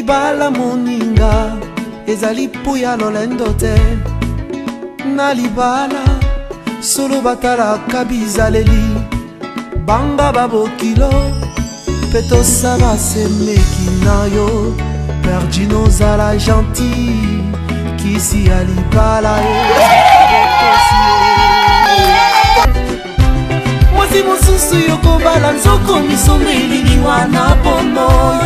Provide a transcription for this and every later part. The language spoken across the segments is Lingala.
Libala moninga ezali mpo ya lolendo te. Na libala solo batalaka bizaleli, banga babokilo mpe tosa basemeki na yo. Perdino ozala gentil, kisi ya libala mwasi mosusu yokobala nzoko misomelili wana pono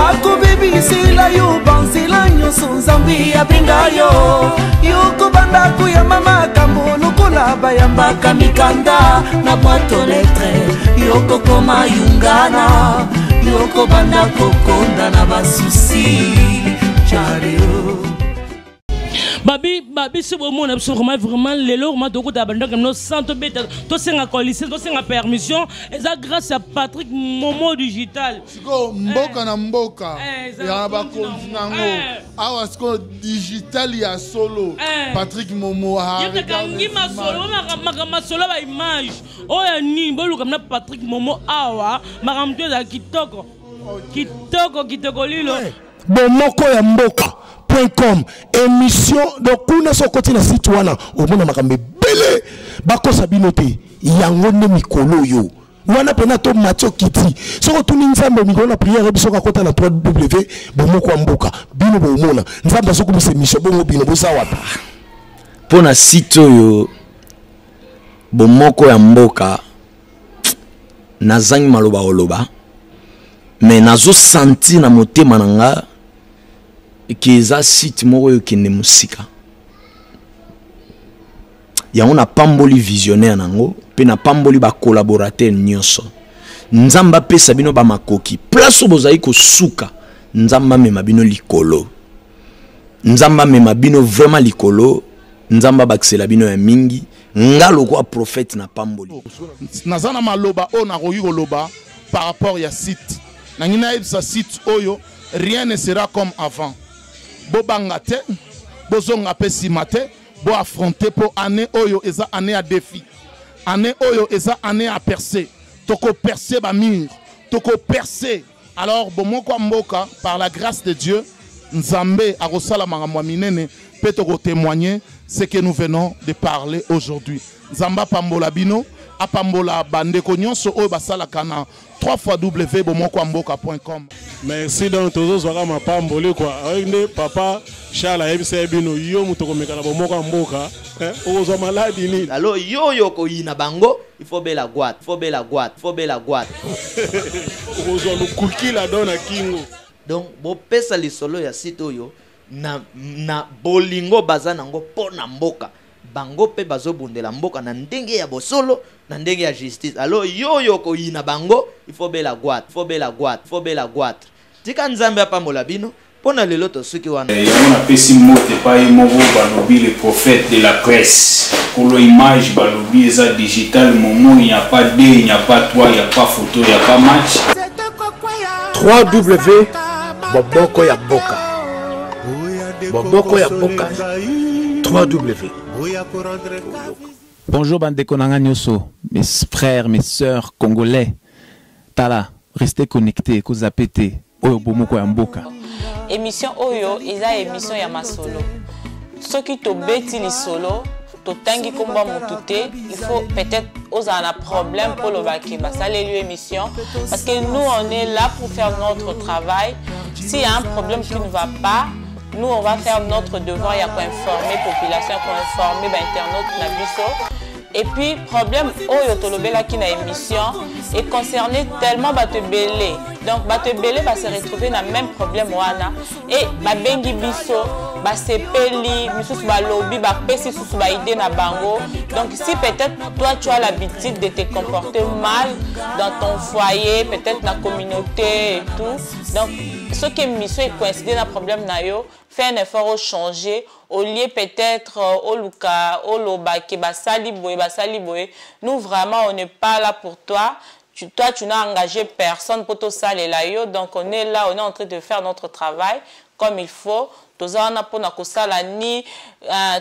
akobebisela yo banzela nyonso Nzambe abenga yo. Yokobanda koyamba makambo lokola bayambaka mikanda na boîte aux lettres. Yokokoma yungana, yokobanda kokonda na basusi jaleo. Babi babi so bomona biso vraiment vraiment lelo vraiment tokota bandako no sans tobeta, tosenga coalition, tosenga permission. Eza grâce à Patrick Momo Digital. Sikoyo mboka na mboka ya bakonzi nango awa, sikoyo digital ya solo, Patrick Momo. Yekangi masolo, makambo masolo, ba image oyo ya nini, boluka na Patrick Momo awa, makambo to ezala kitoko kitoko kitoko lilo. Bomoko ya mboka .com émission. Donc kuna so okoti na site wana, omona makambo ebele. Bakosa bino te, yango nde mikolo oyo wana mpena to mati okiti. Soki otuni Nzambe mikolo na prière, biso kakota na 3W bomoko ya mboka, bino bomona Nzambe azokomisa émission bongo. Bino boza wapi? Mpo na site oyo bomoko ya mboka, nazangi maloba koloba, mais nazosentir na motema na nga ke eza site moko oyo ekende mosika. Yango napamboli visionnaire nango mpe napamboli bacollaborateur nyonso. Nzambe apesa bino bamakoki. Place oyo bozali kosuka, Nzambe amema bino likolo, Nzambe amema bino vraiment likolo, Nzambe abakisela bino ya mingi. Nga lokwa prophète na pamboli. Naza na maloba oyo nakoki koloba par rapport ya site nangi nayebisa. Site oyo, rien ne sera comme avant. Bobanga te, bozonga mpe nsima te, boaffronte mpo année oyo eza année ya défi, année oyo eza année ya percée. Tokoperce bamur, tokoperce. Alors bomoko ya mboka, par la grâce de Dieu, Nzambe akosala makambo ya minene mpe tokotémoigner ce que nous venons de parler aujourd'hui. Nzambe apambola bino, apambola bandeko nyonso oyo basalaka na 3 fois w bomoko ya mboka.com. Merci. Donc tozozwaka mapamboli kua oyo nde papa Charles ayebisa ye bino: yo moto okomeka na bomoko ya mboka, okozwa maladi nini? Alors yo oyo okoyina bango, il faut bela goitre, il faut bela goitre, il faut bela goitre. Okozwa lukukila do na kingo. Donc bopesa lisolo ya site oyo na bolingo baza nango mpo na mboka. Bango mpe bazobundela mboka na ndenge ya bosolo, na ndenge ya justice. Alors yo oyo okoyina bango, il faut bela goitre, il faut bela goitre, il faut bela goitre. Tika Nzambe apambola bino. Mpo na lelo tosuki wana. Yango napesi mbote epai ye moko balobi le prophète de la presse, kolo image, balobi eza Digital Momo. Il n'y a pas deux, il n'y a pas trois, il n'y a pas photo, il n'y a pas match. 3W bomoko ya mboka, bomoko ya mboka, 3W. Bonjour bandeko na nga nyonso, mes frères, mes sœurs congolais. Tala, restez connectés, kozapper te. Oyo bomoko ya mboka. Émission oyo eza émission ya masolo. Soki tobeti lisolo, totangi nkombo ya motu te. Il faut peut-être ozala na problème mpo olobaki basaleli yo émission, parce que nous, on est là pour faire notre travail. S'il y a un problème qui ne va pas, nous, on va faire notre devoir ya koinformer population, ya koinformer bainternaute na biso. Et puis problème oyo tolobelaki na émission econcerné tellement bato ebele. Donc bato ebele base retrouver na même problème wana e babengi biso, basepeli, misusu balobi, bapesi susu baidée na bango. Donc si peut-être toi, tu as l'habitude de te comporter mal dans ton foyer, peut-être na communauté et tout, donc soki émission ecoïncide na problème na yo, fais un effort ochanger au lieu peut-être oluka olobaki basali boye, basali boye. Nous, vraiment, on n'est pas là pour toi. Toi, tu n'as engagé personne pour tosalela yo. Donc on est là, on est en train de faire notre travail comme il faut. Toza wana mpona kosala ni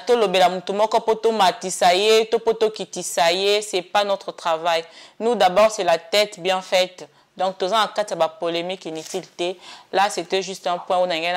tolobela motu moko mpo tomatisa ye to mpo tokitisa ye. C'est pas notre travail. Nous, d'abord, c'est la tête bien faite. Donc toza na kati ya ba polemique inutile te. Là c'était juste un point oyo na ngai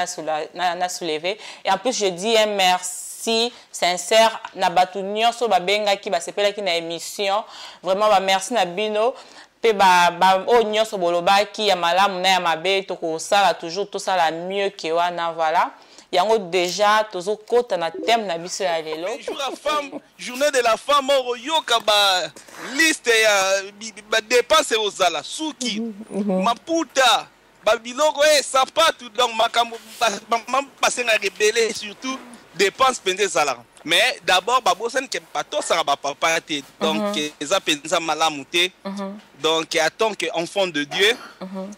na na soulever. Et en plus je dis un merci sincère na bato nyonso babengaki basepelaki na émission. Vraiment ba merci na bino pe ba ba oyo nyonso bolobaki ya malamu na ya mabe tokosala toujours tosala mieux que wana voilà. Yango dejà tozo kota na thème na biso ya lelo. Jour ya femme, journée de la femme oko yoka ba liste ya ba dépenses ekozala suki, maputa, ba biloko eh sapatu donc makambo ba basengaka ebele surtout dépense mpenza ezalaka mais d'abord babosani ke batosaka ba papa te donc eza mpenza malamu te donc en tant que enfant de Dieu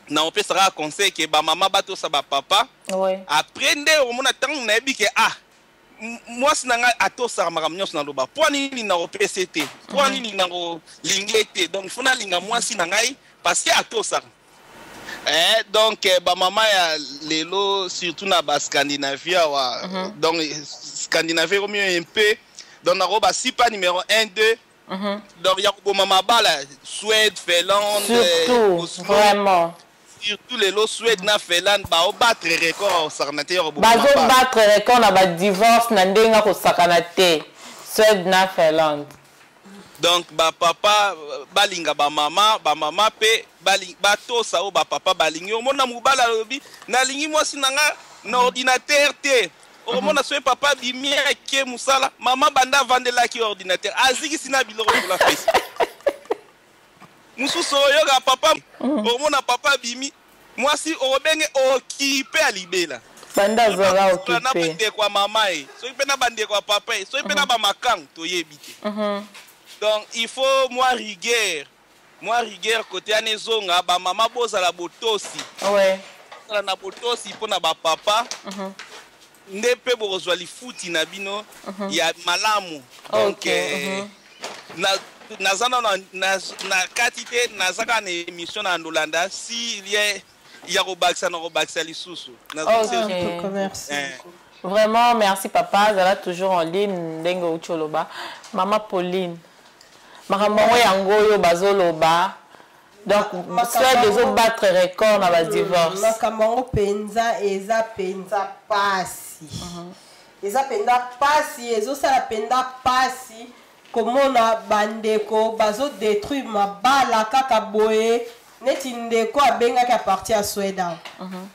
na opesaka conseil ke ba mama batosa ba papa. Ouais. Après nde okomona ntango nayebi ke ah mwasi na ngai atosaka makambo nyonso naloba mpo nini nakopesa ye te mpo mhm. nini nakolinga ye te donc fo nalinga mwasi na ngai parce que atosaka eh, donc eh, bamama ya lelo surtout na bascandinavie awa mm -hmm. donc scandinavie ekomi un peu donc nakoba sipa numéro 1 2 Mm -hmm. Donc ya koboma mabala Suède, Finlande, surtout Oslo, vraiment surtout lelo Suède na Finlande bao battre record ya kosakana te ya koboma bazo battre record na ba divorce na ndenge ya kosakana te Suède na Finlande. Donc ba papa balinga ba mama, ba mama pe batosa oyo ba papa balingi. Omona mobali alobi nalingi mwasi na nga na ordinateur te. Okomona soki papa abimi ake mosala, mama banda avandelaki ordinateur azikisi na biloko lokola Facebook. Mosusu oyoka papa, okomona papa abimi, mwasi okobenge okipe ya libela. Banda azala okipe. Na bandeko ya mama ye, soki mpe na bandeko ya papa ye, soki mpe na bamakangu toyebi te. Donc il faut mwa rigueur, mwa rigueur kote wana ezonga, ba mama bozala botosi. Ouais. Bozala na botosi mpo na ba papa. Nde mpe bokozwa lifuti na bino ya malamu. Donc, na naza nano na, na kati te, naza kaka na émission na ndolanda si il y a ya kobakisa na kobakisa lisusu. Okay. Merci. Vraiment merci papa, zala toujours en ligne ndenge outi oloba. Mama Pauline, makambo yango yango oyo bazoloba donc Suède ezo battre record na ba divorce. Makambo yango mpenza eza mpenza pasi. Eza mpenza pasi, ezosala mpenza pasi komona bandeko bazo detruire mabala kaka boye neti ndeko abengaki a partir ya Suède awa.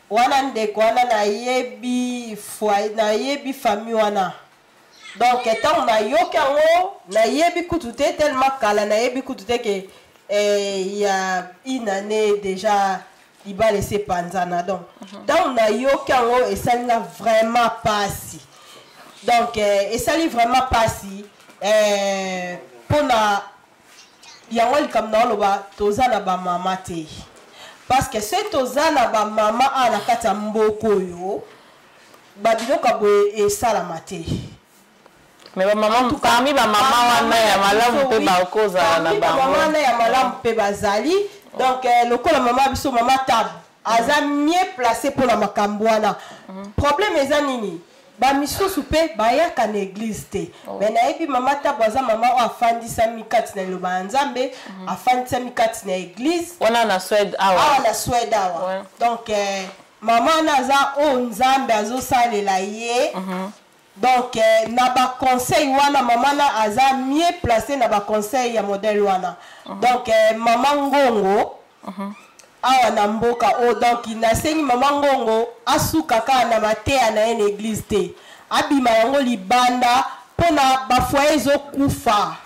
Wana ndeko wana nayebi foyer, nayebi famille wana. Donc ntango nayoki yango nayebi kutu te tellement kala nayebi kutu te ke eh, ya une année déjà libala esi epanzana. Donc ntango nayoki yango esali nga vraiment pasi. Donc eh, esali vraiment pasi eh, mpona yango likambo na oloba toza na ba mama te. Parce que soki toza na ba mama awa na kati ya mboka oyo ba biloko ya boye esalama te. Mais ba mama, parmi ba mama wana ya malamu pe bakozala na bango. Parmi ba mama wana ya malamu pe bazali. Donc lokola mama biso mama Tab aza mieux placé pour la makambo wana. Problème eza nini? Ba misusu pe bayaka na église te. Mais nayebi mama Tab aza mama oyo afandisami kati na liloba ya Nzambe, afandisami kati na église. Wana na Suède awa. Awa na Suède awa. Donc mama wana aza oyo Nzambe azosalela ye. Donc na ba conseil wana mama na aza mieux placé na ba conseil ya modèle wana. Donc mama Ngongo awa na mboka oyo, donc nasengi mama Ngongo asuka kaka na mateya na ye na église te, abima yango libanda mpona ba foyer ezokufa.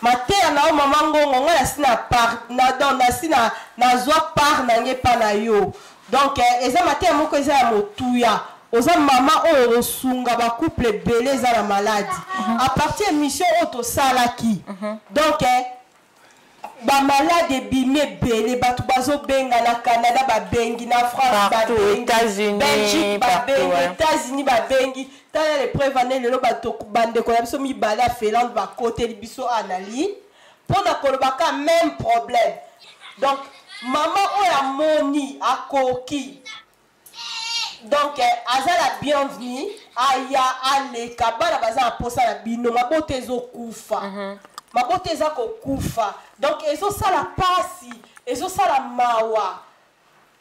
Mateya na yo mama Ngongo, ngai nasi na part, na, donc nasi na, nazwa part na ngai epa na yo. Donc eza mateya moko eza ya motuya. Oza mama oyo osunga ba couple ebele eza na maladi. À partir ya émission oyo tosalaki. Donc ba malade ebimi ebele, bato bazobenga na Canada babengi, na France Partout, babengi, États-Unis, Belgique partout, babengi, ouais. États-Unis babengi. Tala les preuves ane lelo bato bandeko na biso mibale ya Finlande bakoteli biso anali mpona kolobaka même problème. Donc mama oyo amoni akoki, donc aza la bienvenue, aya aleka, bana baza na posa na bino, mabota ezokufa. Mabota eza kokufa, donc ezosala pasi. Ezosala mawa.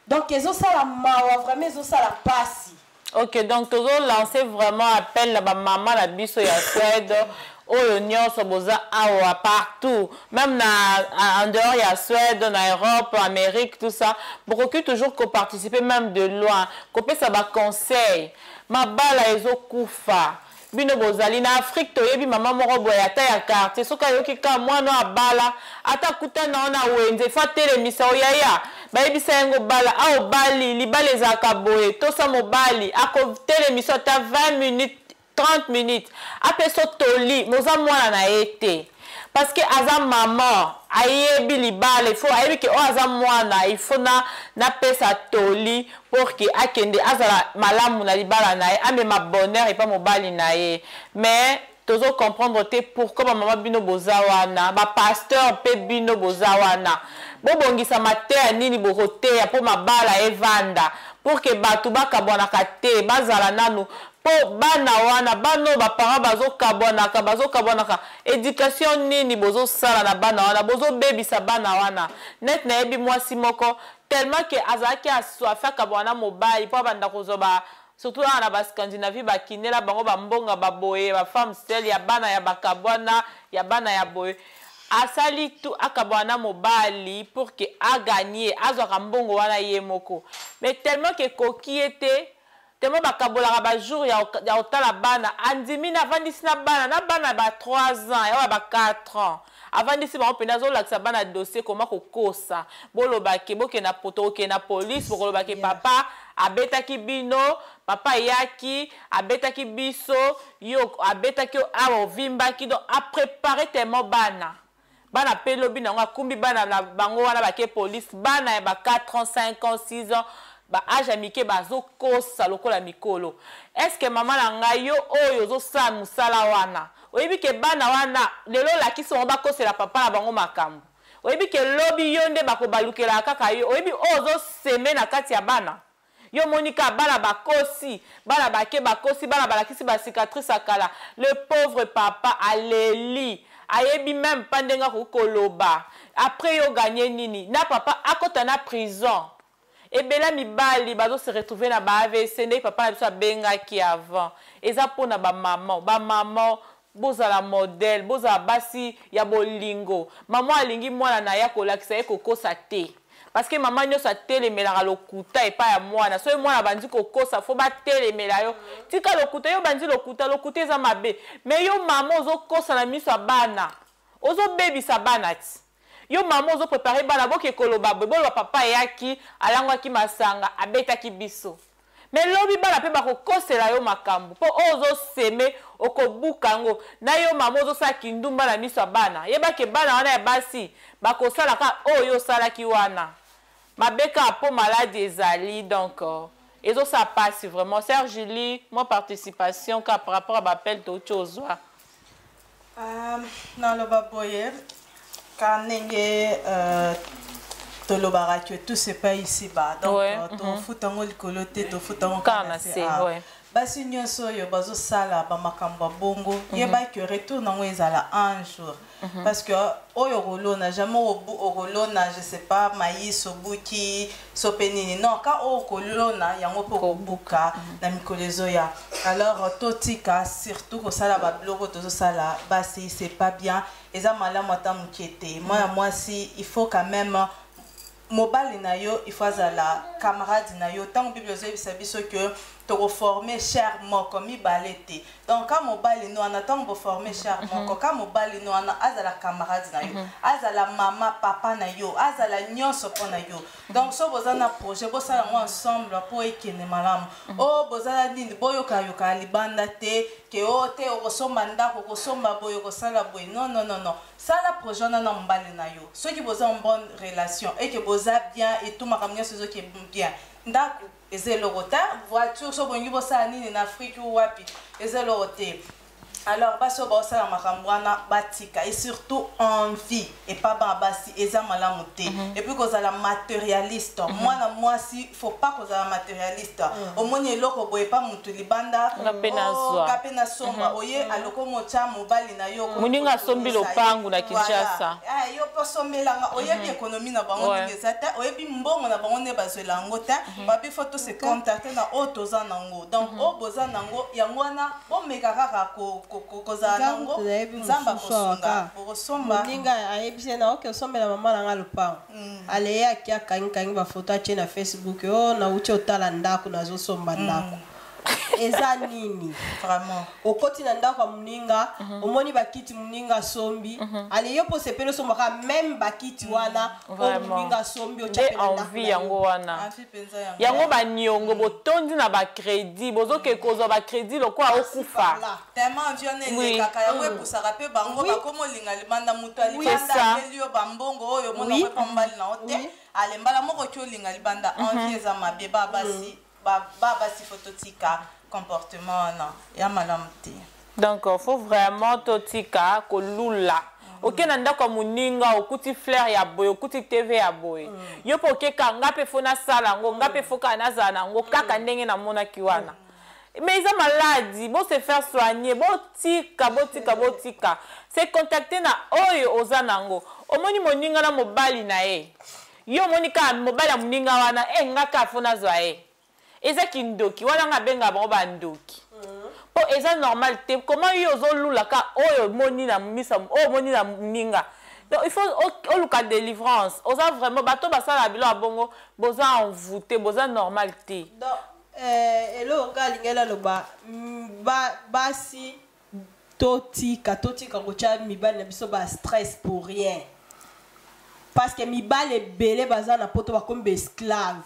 Donc ezosala mawa vraiment ezosala pasi. Ok donc tozo lancer vraiment appel na ba mama na biso ya Suède oyo nyonso boza awa partout même na en dehors ya Suède na Europe Amérique tout ça bokoki toujours ko participer même de loin kopesa ba conseils mabala ezokufa Bino bozali na Afrique toyebi maman moko boye ata ya quartier soki ayoki kaka mwana oyo abala ata akutani na yo na wenze il faut atelemisa yo yaya bayebisa ye ngo bala a obali libala ezalaka boye tosa mobali akotelemisa yo ata 20 minutes 30 minutes apesa yo toli mais oza mwana na ye te parce que aza maman ayebi libala il faut ayebi ke oyo aza mwana il faut na napesa toli pour que akende azala malamu na libala na ye amema bonheur epa mobali na ye mais tozo comprendre te pourquoi ba mama bino boza wana ba pasteur pe bino boza wana bobongisa mateya nini bokoteya po mabala evanda pour que batu bakabwanaka te bazala nanu po bana wana bana oyo ba parents bazokabwanaka bazokabwanaka education nini bozosala na bana wana bozobebisa bana wana net nayebi mwasi moko tellement que azalaki assoiffe akabwana na mobali po abanda kozwa ba surtout awa na ba Scandinavie ba kinela bango ba mbonga ba boye ba femme seule ya bana ya bakabwana ya bana ya boye asali tout akabwana na mobali pour que a gagner azwaka mbongo wana ye moko mais tellement que ekoki ye te Tellement bakabolaka ba jours ya kotala bana, andimi na avandisi na bana, na bana ba 3 ans, ya oyo ba 4 ans. Avandisi bango pena azolakisa bana dossier comment kokosa. Boloba ke bokende na poto, okende na police, bokoloba ke papa abetaki bino, papa ayaki, abetaki biso, yo abetaki yo awa ovimbaki, donc a preparer tellement bana. Bana pe lobi nango akumbi bana na bango wana bake police bana ya ba 4 ans 5 ans 6 ans ba age ya mike bazokosa lokola mikolo est ce que mama na ngai yo oyo ozosala mosala wana oyebi ke bana wana lelo olakisi bango bakosela papa na bango makambo oyebi ke lobi yo nde bakobalukelaka kaka yo oyebi oyo ozoseme na kati ya bana Yo omoni kaka bana bakosi, bana bake bakosi, bana balakisi ba cicatrice ya kala. Le pauvre papa aleli, ayebi meme pas ndenge akoki koloba. Après yo gagner nini? Na papa akota na prison. Ebele ya mibali bazo se retrouver na ba avc ndenge papa na biso abengaki avant. Eza pona ba maman, ba maman bozala modèle, bozala basi ya bolingo. Maman alingi mwana na ye akolakisa ye kokosa te. Parce que maman nioso atelemelaka lokuta epai ya mwana soki mwana abandi kokosa fo batelemela yo tika lokuta yo obandi lokuta lokuta eza mabe mais yo mama ozokosa na miso ya bana ozobebisa bana ti yo mama ozo prepare bana boke koloba boye boloba papa ayaki alangwaki masanga abetaki biso Mais lobi bana pe bakokosela yo makambu po oyo ozo seme okobuka yango na yo mama ozosala kindumba na miso ya bana yeba ke bana wana ya basi bakosala kaka oyo yo osalaki wana mabe kaka po maladi ezali donc ezosala pasi vraiment sœur Julie mwa participation kaka par rapport ya ba appel touti ozwa. Naloba boye ka ndenge euh, tolobaka que tout se paye ici bas donc ouais. euh, tofuta yango likolo te tofuta yango kaka na se ah. basi nyonso oyo bazosala bamakambo ya bongo mm -hmm. yeba que retour nango ezala un jour mm -hmm. parce que oyo okolona jamais okolona je sais pas maïs obuki so mpe nini non ka oyo okolona yango mpe okobuka mm -hmm. na mikolo ezoya alors totika surtout kosala babiloko tozosala basi c'est pas bien eza malamu ata moke te mwana mwasi il faut quand même mobali na yo il faut azala camarade na yo ntango bible ezoyebisa biso ke tokoforme chair moko mibale te donc ka mobali no wana ntango boforme chair mhm. moko ka mobali no wana azala camarade na yo mhm. azala mama papa na yo azala nyonso mpo na yo mhm. donc so boza na projet bosala yango ensemble mpo ekende malamu o oh, bozala nini boyokayoka libanda te ke o oh, te okosomba ndako okosomba boye okosala boye non non non non sala projet wana na mobali na yo soki boza en bonne relation et que boza bien et tout makambo nyonso ezoke bien ndako eza eloko te voiture so bolingi bosala nini na afrique ou wapi eza eloko te. Alors basi oyo baosala makambo wana batika, et surtout envie epa bana basi eza malamu te. Et puis kozala matérialiste, mwana mwasi faut pas kozala matérialiste. Omoni eloko boye epa motu libanda, Nga mpe nazwa. Oh, nga mpe nasomba. Oye aloko motya mobali na yo, Moninga asombi kokolisa ye. lopangu na Kinshasa. Voilà. Ah, yo mpo osombelanga, oyebi économie na bango ndenge eza te, oyebi mbongo na bango nde bazwela yango te. Babi faut to se contacter na oyo toza nango. Donc oyo boza nango yango wana, bomeka kaka kozala nango, Nzambe akosunga, bokosomba. Moninga ayebisi ye na oke osombela mama na nga lopango. Aleye aki akangikangi bafoto, atie na Facebook: o nauti otala ndako, nazosomba ndako. Eza nini? Vraiment. Okoti na ndako ya moninga, omoni bakiti moninga asombi. Ale yo mpo osepeli, osombaka même bakiti wana oyo moninga asombi, otya Nde mpe na ndako envie na yo. yango wana. Envie mpenza yango. Yango baniongo botondi na bacrédit, bozoke kozwa bacrédit lokola okufa. Tellement envie wana elekaka, yango epusaka mpe bango bakoma olinga libanda. Moto ya libanda aleli yo bambongo oyo omona epa mobali na yo te, alembala moko oki olinga libanda. Envie eza mabe. Ba basi, ba basi, faut totika comportement wana ya malamu te. Donc faut vraiment totika kolula. Oke na ndako ya moninga, okuti fleur ya boye, okuti TV ya boye, yo mpo okeka: nga mpe faut nasala yango, nga mpe faut kaka nazala na yango kaka ndenge namonaki wana. Mais eza maladie, bo se faire soigner. Botika, botika, botika se contacter na oyo oza nango. Omoni moninga na mobali na ye, yo omoni kaka mobali ya moninga wana: e nga kaka faut nazwa ye. Eza kindoki wana, nga abengaka bango bandoki, mpo eza normal te. Comment yo ozolula ka oyo omoni na misa, oyo omoni na moninga? Donc il faut oluka délivrance. Oza vraiment, bato basalaka biloko ya bongo, boza envoûté, boza normal te. Donc eloko nga alingeli aloba, basi totika kotia mibali na biso ba stress pour rien, parce que mibali ebele baza na poto bakomi baesclave.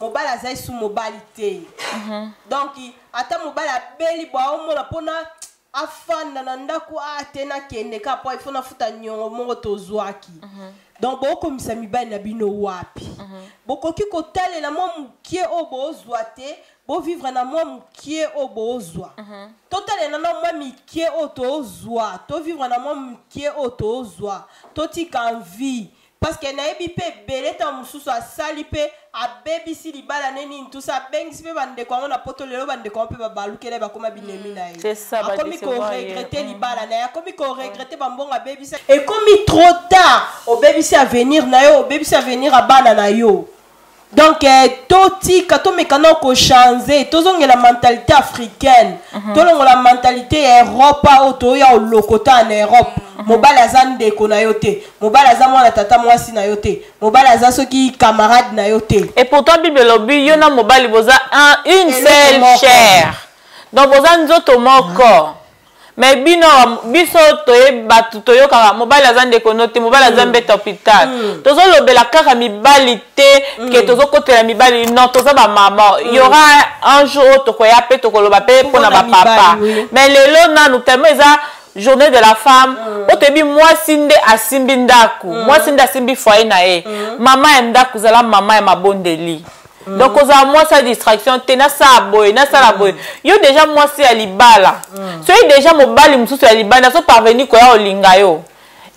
Mobali aza esu mobali te. Donc ata mobali abeli bo, aomona mpona afanda na ndako a te, nakende kaka po ifo nafuta niongo moko tozwaki. Donc bokomisa mibali na bino wapi? Bokoki kotalela mwa mokie oyo bozwa te, bovivre na mwa mokie oyo bozwa. Totalela na mwa mike oyo tozwa, tovivre na mwa mokie oyo tozwa, totika envie, parce que nayebi mpe ebele, ntango mosusu asali mpe abebisi libala ne nini tusa, abengisi mpe bandeko yango na poto. Lelo bandeko yango mpe babalukela ye, bakóma binemi na ye. C'est ça, Akomi badécevoir ye. koregretter libala na ye, akomi koregretter bambongo abebisi. Ekomi trop tard, obebisi avenir na yo, obebisi avenir ya bana na yo. Donc totika, tomeka na kochanger, tozongela mentalité africaine, tolongola mentalité ya Europe oyo toya olokota na Europe. Mobali aza ndeko na yo te, mobali aza mwana tata mwasi na yo te, mobali aza soki camarade na yo te. Et pourtant Bible elobi yo na mobali boza une Eloko seule moko. chair, donc boza nzoto moko. Mais bino, biso toye bato toyokaka mobali aza ndeko no te, mobali aza mbeta hôpital. Tozolobela kaka mibali te ke tozokotela mibali, non, toza bamama. Y aura un jour oyo tokoya mpe tokoloba mpe mpona Mpona bapapa. mibali, oui. Mais lelo nanu, tellement eza journée de la femme, oyo toyebi mwasi nde asimbi ndako, mwasi nde asimbi foyer na ye. Mama ya ndako, ozala mama ya mabondeli. Donc ozala mwasi ya distraction te, nasala boye, nasala boye. Yo déjà mwasi ya libala, soki déjà mobali mosusu ya libala azo parvenir koya olinga yo,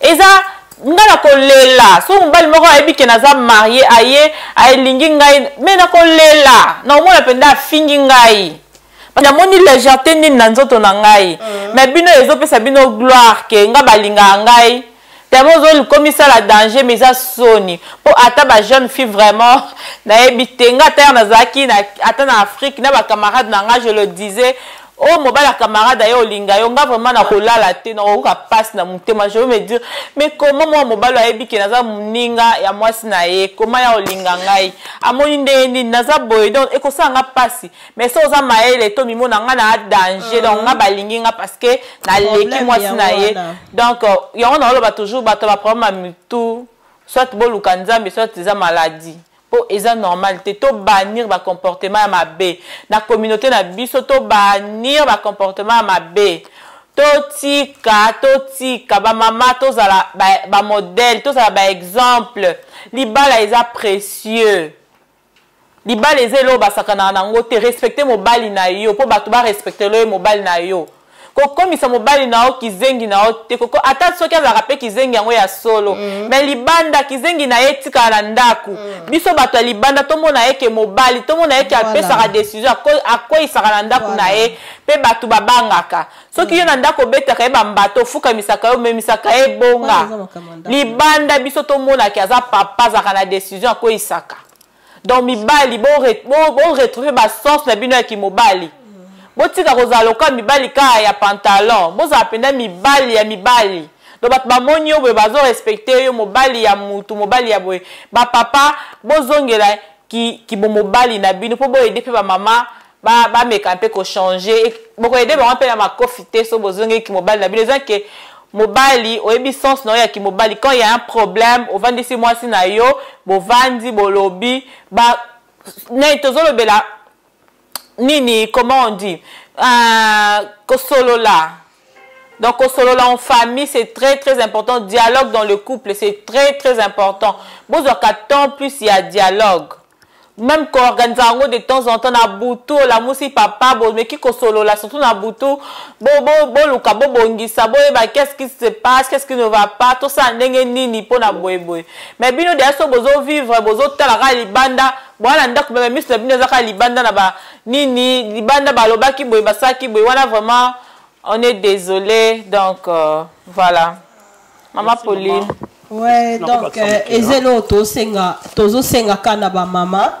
eza nga na kolela. Soki mobali moko ayebi ke naza mariée, aye alingi ngai, me nakolela, nakomona mpenza afingi ngai, namoni légèreté nini na nzoto na ngai. Mais bino ezopesa bino gloire ke nga balingaka ngai, tellement ozolikomisala danger. Mais eza soni mpo ata bajeune fille, vraiment nayebi te. Nga ata nazalaki ata na Afrique na bacamarade na nga, je le disais, oyo mobali ya camarade aye olinga yo, nga vraiment nakolala te, nakoyoka mpasi na motema. Je veux me dire: mais comment mwa mobali ayebi ke naza moninga ya mwasi na ye, comment ya olinga ngai, amoni ndenge nini naza boye? Donc ekosala nga mpasi. Mais so oza mayele to mimona nga na danger, donc nga balingi nga parce que naleki mwasi na ye. Donc yango naoloba toujours, bato baproblème ya mitu, soit boluka Nzambe, soit eza maladie, mpo eza normal te. Tobannir bacomportement ya mabe na communauté na biso, tobannir bacomportement ya mabe. Totika, totika. Bamama, tozala bamodèle, tozala baexemple. Libala eza précieux, libala eza eloko basakanaka nango te. Respecte mobali na yo mpo bato barespecte yo mobali na yo. Kokomisa mobali na yo kizengi na yo te. Koko, ata soki azalaka pe kizengi yango ya solo. Mais libanda, kizengi na ye etikala na ndaku. Biso bato ya libanda tomona ye ke mobali, tomona ye ke apesaka decision, akweisaka na ndaku na ye, pe bato babangaka. Soki yo na ndako obetaka ye ba mbata, ofukamisaka ye, omemisaka ye bonga. Libanda biso tomona ke aza papa, azalaka na decision, akweisaka. Donc mibali bo bo retrouver ba sens na bino ya kimobali. Botika kozala lokola mibali kaka ya pantalon. Bozala mpenza mibali ya mibali. Donc bato bamoni yo boye bazo respecter yo, mobali ya mutu, mobali ya boye. Ba papa bozongela ki kibomobali na bino po bo aider pe ba mama ba bameka mpe ko changer. Boko aider bango mpe na makofi te so bozongeli kimobali na bino. Eza ke mobali oyebi sens na yo ya kimobali. Quand il y a un problème, ovandisi mwasi na yo, bovandi, bolobi, ba nini tozolobela nini, comment on dit, kosolola. Donc kosolola en famille, c'est très très important. Dialogue dans le couple, c'est très très important. Bozwaka temps plus il y a dialogue. Même koorganiser yango de temps en temps na butu, olamusi papa, bomeki kosolola surtout na butu, boluka bobongisa, boyeba qu'est-ce qui se passe, qu'est-ce qui ne va pas, tosala ndenge nini mpo na boye boye. Mais bino deja so bozo vivre, bozotala kaka libanda, boya na ndako, meme miso na bino eza kaka libanda na ba nini, libanda balobaki boye, basalaki boye, wana vraiment on est désolé. Donc voilà. Maman Merci, Pauline. maman. Ouais, Merci, donc, maman. ezelo tosenga, tozosenga ka na ba mama.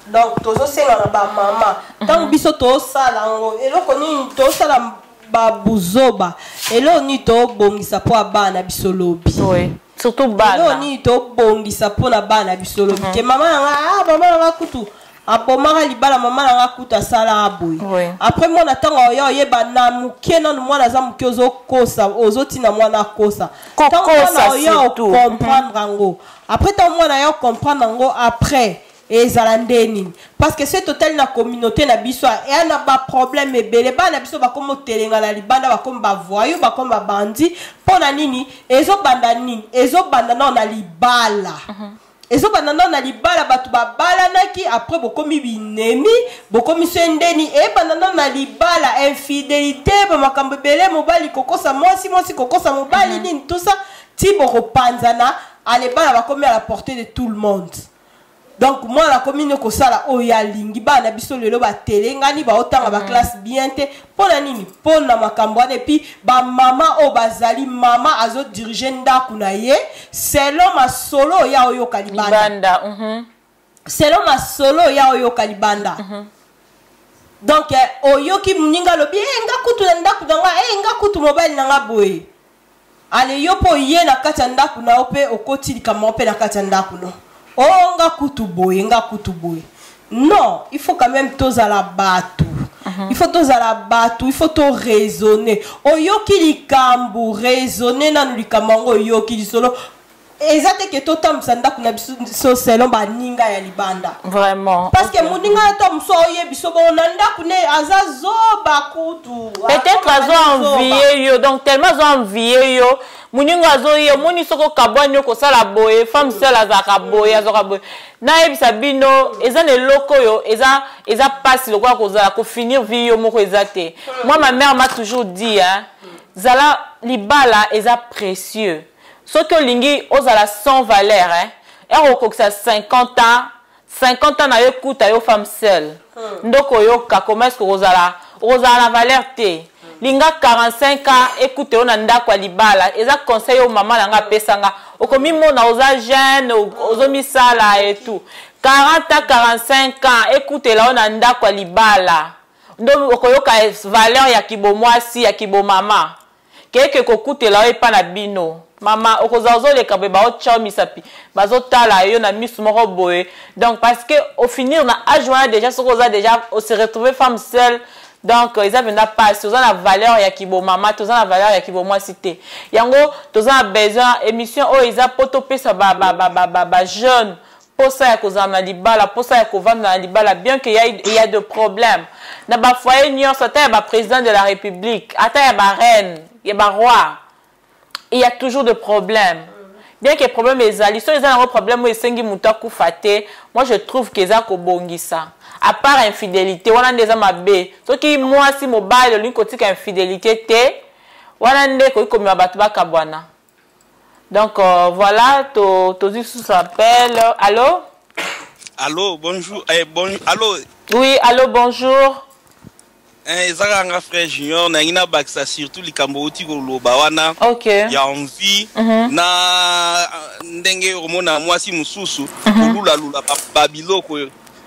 Donc tozosenga na ba mama. Tango biso tosala ngo, eloko nini tosala ba buzoba, eloko nini tobongisa po bana biso lobi. Oui. Surtout bana. Eloko nini tobongisa po na bana biso lobi. Ke mama na nga, ah, mama na nga kutu abomaka libala, mama na nga kutu asalaka boye. Après mwana ntango oya oyeba na moke nanu, mwana aza moke, ozokosa, ozotina mwana akosa. Kokosa Ntango mwana oya surtout. okomprendre yango. Après ntango mwana oya okomprendre yango, après ezala nde nini? Parce que soki totali na communauté na biso, eya na ba problème ebele. Bana na biso bakomi otelenga na libanda, bakomi ba voyou, bakomi ba bandi. Mpo na nini? Ezobanda nini? Ezobanda nao na libala. Ezobanda nao na libala, bato babalanaki, après bokomi binemi, bokomi so ndeni. Ebanda nao na libala, infidélité, ba makambo ebele, mobali kokosa mwasi, mwasi kokosa mobali, nini tout ça, ti bokopanzana, ale bana bakomi à la portée de tout le monde. Donc mwana akomi nde kosala oyo alingi. Bana biso lelo batelengani, baotanga ba classe bien te. Mpo na nini? Mpo na makambo wana. Et puis bamama oyo bazali, mama azodirige ndako na ye selon masolo oyo aoyoka libanda. Libanda. Selon masolo oyo aoyoka libanda. Donc oyoki moninga alobi, nga kutu na ndako na nga, nga kutu mobali na nga boye. Ale yo mpo ye na kati ya ndako na yo mpe okoti likambo mpe na kati ya ndako no. Oh, nga kutu boye, nga kutu boye. Non, il faut quand même tozala bato. Il faut tozala bato, il faut to raisonner. Oyoki likambo, raisonner nanu likambo yango oyoki lisolo. Eza te ke totambwisa ndako na biso selon baninga ya libanda. Vraiment. Parce que moninga ata mosu aoyebi so bongo na ndako ne aza zoba kutu. Peut-être Akoma azo zoba. envier yo, donc tellement azo envier yo, moninga azo ye, omoni soki okabwani yo kosala boye, femme seule azalaka boye, azalaka boye. Nayebisa bino, eza na eloko oyo, eza pasi lokola kozala kofinir vie yo moko eza te. Moi, ma mère m'a toujours dit, hein, zala libala eza précieux. Soki olingi ozala sans valeur, hein, ere okokisa 50 ans, 50 ans na yo ekuta yo femme seule. Ndoko oyoka, comment est-ce que okozala na valeur te? Linga 45 ans ekute yo na ndako ya libala. Eza conseil oyo mama na nga apesanga. Okomimona oza jeune, ozomisala et tout. 40 ans, 45 ans ekutela yo na ndako ya libala. Ndo okoyoka valeur ya kibomwasi, ya kibomama. Keke kokutela yo epa na bino. Mama, okozala ozoleka boye, baotya yo misapi, bazotala yo na misu moko boye. Donc parce que au finir na âge wana déjà, soki oza déjà, o se retrouver femme seule, donc eza mpenza pasi, oza na valeur ya kibomama te, oza na valeur ya kibomwasi te. Yango toza na besoin émission oyo eza po topesa ba jeune posa ya kozala na libala, posa ya kovanda na libala, bien que il y a de problèmes na ba foyer nyonso, ata ya ba président de la République, ata ya ba reine, ya ba roi, il y a toujours de problèmes. Bien que problème ezali, so eza nango problème oyo esengi moto akufa te, moi je trouve que eza kobongisa. À part infidélité wana nde eza mabe. Soki mwasi mobali olingi kotika infidélité te, wana nde ekoki komema bato bakabwana. Donc voilà, to tozwi susu appel. Allo? Allo, bonjour. Eh, bon, allo. Oui, allo, bonjour. Eh, eza kaka nga frère junior nalingi nabakisa surtout likambo outi koloba wana ya envie na ndenge omona mwasi mosusu kolulalula babiloko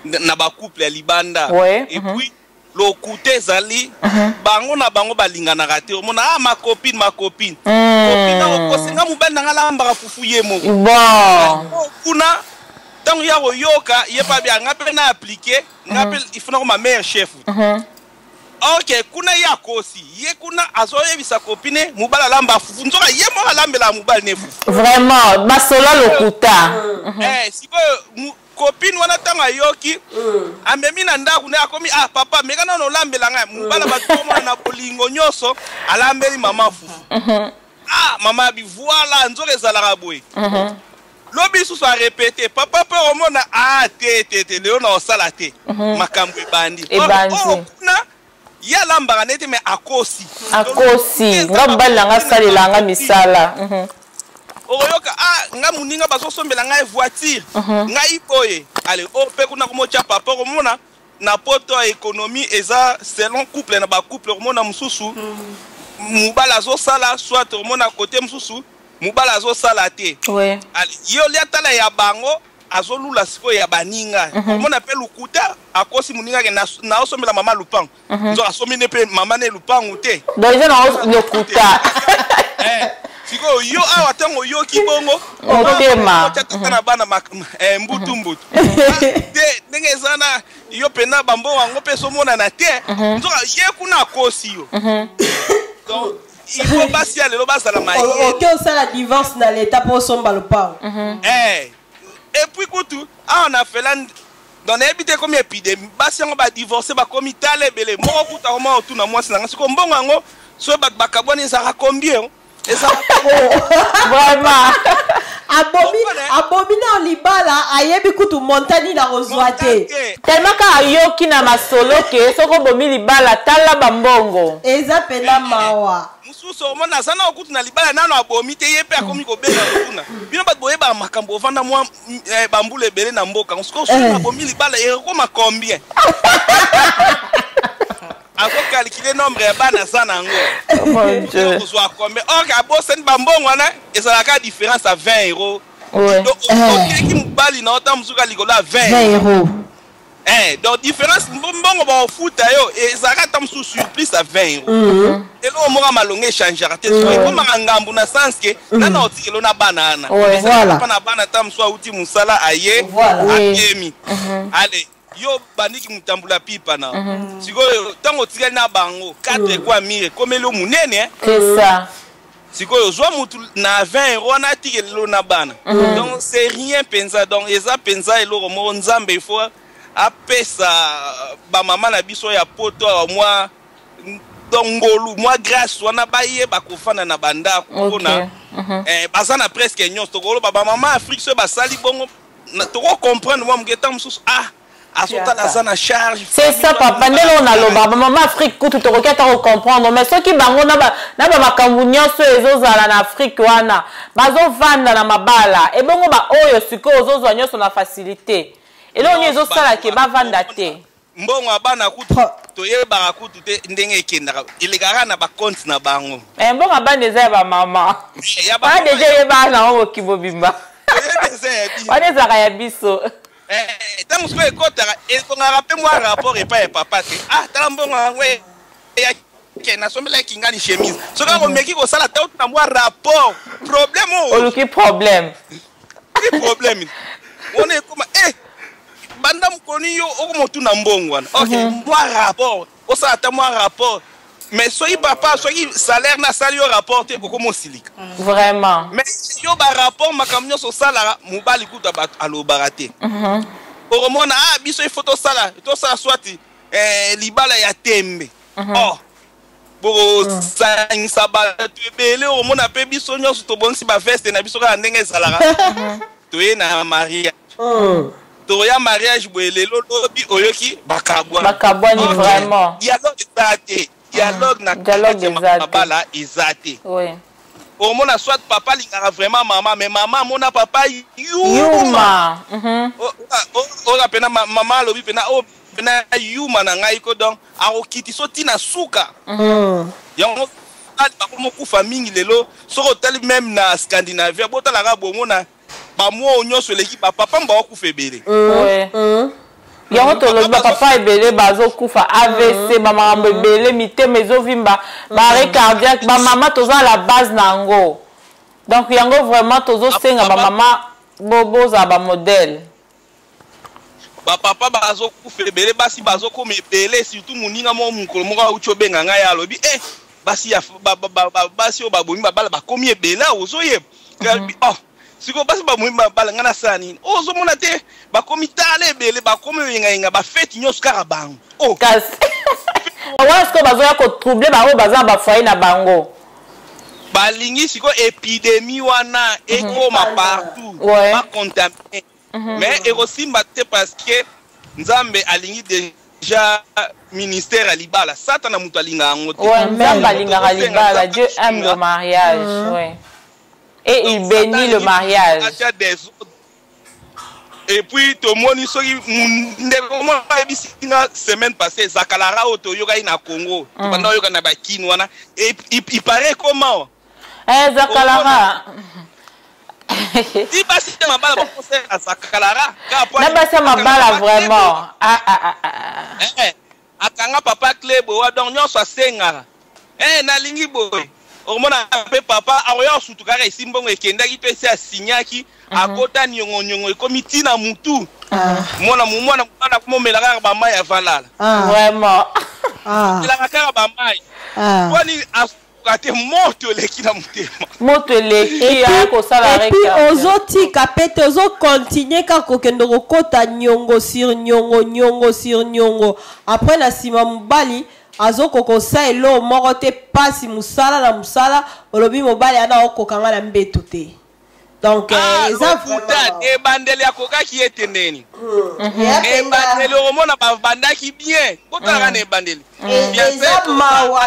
na bacouple ya libanda. Et puis lokuta ezali bango na bango balinganaka te. Omona, ah, ma copine, ma copine, copine akokosenga mobali na nga alambaka fufu ye moko. Kuna ntango ya koyoka ye mpe abia nga mpe na appliquer nga mpe il faut nakoma meilleur chef. Ok, kuna ye akosi ye, kuna azoyebisa copine mobali alamba fufu, nzoka ye moko alambelaka mobali ne fufu. Vraiment, basola lokuta. Eh, sikoyo copine wana ntango ayoki, amemi na ndako nde akomi: ah papa, meka nano olambela ngai. Mobala bato komona na bolingo nyonso alambeli mama fufu. Ah mama abi, voilà, nzoka ezalaka boye. Lobi lisusu arépéter, papa mpe omona, ah te te te, lelo na osala te. Makambo ebandi. Ebandi. Oh, kuna ye alambaka nete, me akosi. Akosi, nga mobali na nga asalela nga misala. Okoyoka, ah nga moninga bazosombela ngai voiture, ngai boye. Ale o mpe kuna komotya papa, okomona na poto ya économie eza selon couple na bacouple. Okomona mosusu mobali azosala, soit okomona kote mosusu mobali azosala te. Ale ye olia tala ya bango, azolula sikoyo ya baninga. Omona mpe lokuta, akosi moninga ke naosombela mama lupango, nzoka asombi ne mpe mama ne lupangu te. Donc eza nango lokuta. Eh, sikoyo yo awa ntango oyoki bongo, Motema. otya tata na bana mbutu mbutu. Ah, te, ndenge eza na yo mpena bambongo yango mpe ezomonana te, nzoka ye kuna akosi yo. Donc il faut basi ya lelo bazala mayele. Oke osala divorce na leta mpo osomba lopango. Eh, et puis kutu awa na Finlande, donc nayebi te komi épidémie, basi yango badivorce bakomi tala ebele. Moko kuta koma otuna mwasi na nga siko mbongo yango soki bato bakabwani ezalaka combien, ezalaka Vraiment. Abomi, abomi na libala, ayebi kutu montani na kozwa te. Tellement kaka ayoki na masolo ke soki obomi libala, tala bambongo. Eza mpena mawa. Mosusu omona aza na okutu na libala, nano abomi te, ye mpe akomi kobenga kotuna bino bato boyebaka makambo, ovanda mwa bambula ebele na mboka, sikoyo soki nabomi libala ekokoma combien? Azokalkule nombre ya bana aza na yango. Mon Dieu. Kozwa combien? Or abosani bambongo wana ezalaka différence ya 20 euro. Donc oteki mobali na yo ta mosuku likolo ya 20 20 euro. Eh, donc différence mbongo baofuta yo ezalaka ata mosusu surplus ya 20 euro. Eloko moko ya malonga echangeaka te. Soki ekomaka ngambu na sens ke nana otikelo na bana wana. Mpa na bana, ata mosusu auti mosala, aye, akemi, ale yo bandiki motambula pipa na sikoyo ntango otikali na bango 4 kwa mire ekomeli yo monene, eh. C'est ça. Sikoyo ozwa mutu na 20 euro wana, atikeli lelo na bana. Donc c'est rien mpenza. Donc eza mpenza eloko moko Nzambe il faut apesa bamama na biso ya poto awa mwa donc ngolu, mwa grâce wana, bayeba kofanda na bandako mpona baza na presque nyonso. Tokoloba bamama Afrique soki basali bongo, tokocomprendre mwa moke. Ntango mosusu, ah, azotala aza na charge. C'est ça papa, ndenge oyo naloba, bamama Afrique kutu tokoki ata kocomprendre, mais soki bango na bamakambo nyonso ezozala na Afrique wana bazovanda na mabala, ebongo baoyo sikoyo ozozwa nyonso na facilité, eloko nini ezosala ke bavanda te? Mbongo ya bana kutu toyebaka kutu te ndenge ekendaka, elekaka na bacompte na bango. Eh, mbongo ya bana eza ya bamama Ya wana deja eyebaka nango moki mobimba. Toyebi eza ya bino. Wana ezalaka ya biso. Eh, ntango sikoyo ekɔtaka, ekongaka mpe mwa rapport epai ya papa te. Ah, tala mbongo yango ke nasombelaki ngani chemise. Soki akomeki kosala ta na mwa rapport, problème oyo. Oluki problème. Oluki problème wana ekoma banda mokoni yo okoma otuna mbongo wana. Ok, mwa rapport osala ata mwa rapport, mais soki papa, soki salaire nasali yo rapport te, okoma osilika. Mais yo barapport makambo nyonso osalaka, mobali kuta bato alobaka te. Okomona, ah biso il faut tosala swati libala ya tembe. Oh, bokosangisa bato ebele. Okomona mpe biso nyonso tobongisi baveste na biso kaka ndenge ezalaka, toye na mariage. Tokoya mariage boye lelo lobi oyoki bakabwani. Bakabwani vraiment. Dialogue eza te. Dialogue na Dialogue kati ya eza te. mabala eza te. Oui. Omona soit papa alingaka vraiment mama mais mama amona papa yuma. Yuma. Mhm. Oyo pena mama alobi pena oyo pena yuma na ngai ko donc akokitisa ti na suka. Yango bakomokufa mingi lelo soki otali meme na Scandinavia botalaka bomona bamwa oyo nyonso eleki bapapa mba bakufa ebele. Ouais. Yango tolobi bapapa ebele bazokufa AVC, bamakambo ebele, mitema ezovimba, baarrêt cardiaque, bamama toza la base na yango. Donc yango vraiment tozosenga bamama bozala bamodèle. Bapapa bazokufa ebele, basi bazokoma ebele, surtout moninga moko mokolo moko auti obenga ngai alobi eh basi ya basi oyo babomi babala bakomi ebele awa ozoyeba. Oh sikoyo basi babomi babala ngai nasala nini? Oyo ozomona te bakomi tala ebele bakomi oyengayenga bafeti nyonso kaka bango. Oh. Kasi wana sikoyo bazoya kotrouble bango baza na bafoyer na bango. Balingi sikoyo épidémie wana ekoma partout bacontamine. Mais ekosimba te parce que Nzambe alingi déjà ministère ya libala. Satana moto alinga yango te. Ouais, Nzambe alingaka libala. Dieu aime le mariage. Ouais. Et il bénit le mariage. Atia désordre. Et puis tomoni soki ndeko moko ayebisi nga semaine passée Zakalara oyo toyokaki na Congo. Tobanda oyoka na bakini wana. Et il paraît comment? Eh, Zakalara. Ti basi ya mabala bakosala Zakalara. Na basi ya mabala vraiment. Ah ah ah ah. Eh, akanga papa Clebo wa donc nyonso asengaka. Eh, nalingi boye. Omona pe papa akoya kosutu kaka esi mbongo ekendaki mpe esi asignaki akota niongo niongo ekomi ntina mutu. Mwana mwana mwana komomela kaka bamai avalala. Vraiment. Melaka kaka bamai. Poni asuka te moto eleki na motema. Moto eleki aya kosala Et puis ozotika pe te ozokontinue kaka kokende kokota niongo sur niongo niongo sur niongo après na nsima mobali azokoka osala eloko moko te pasi mosala na mosala olobi mobali ana okoka nga na mbeto te donc eza lokuta ebandeli akokaki ye te ndeni ebandeli okomona babandaki bien kotalaka na ebandeli eza mawa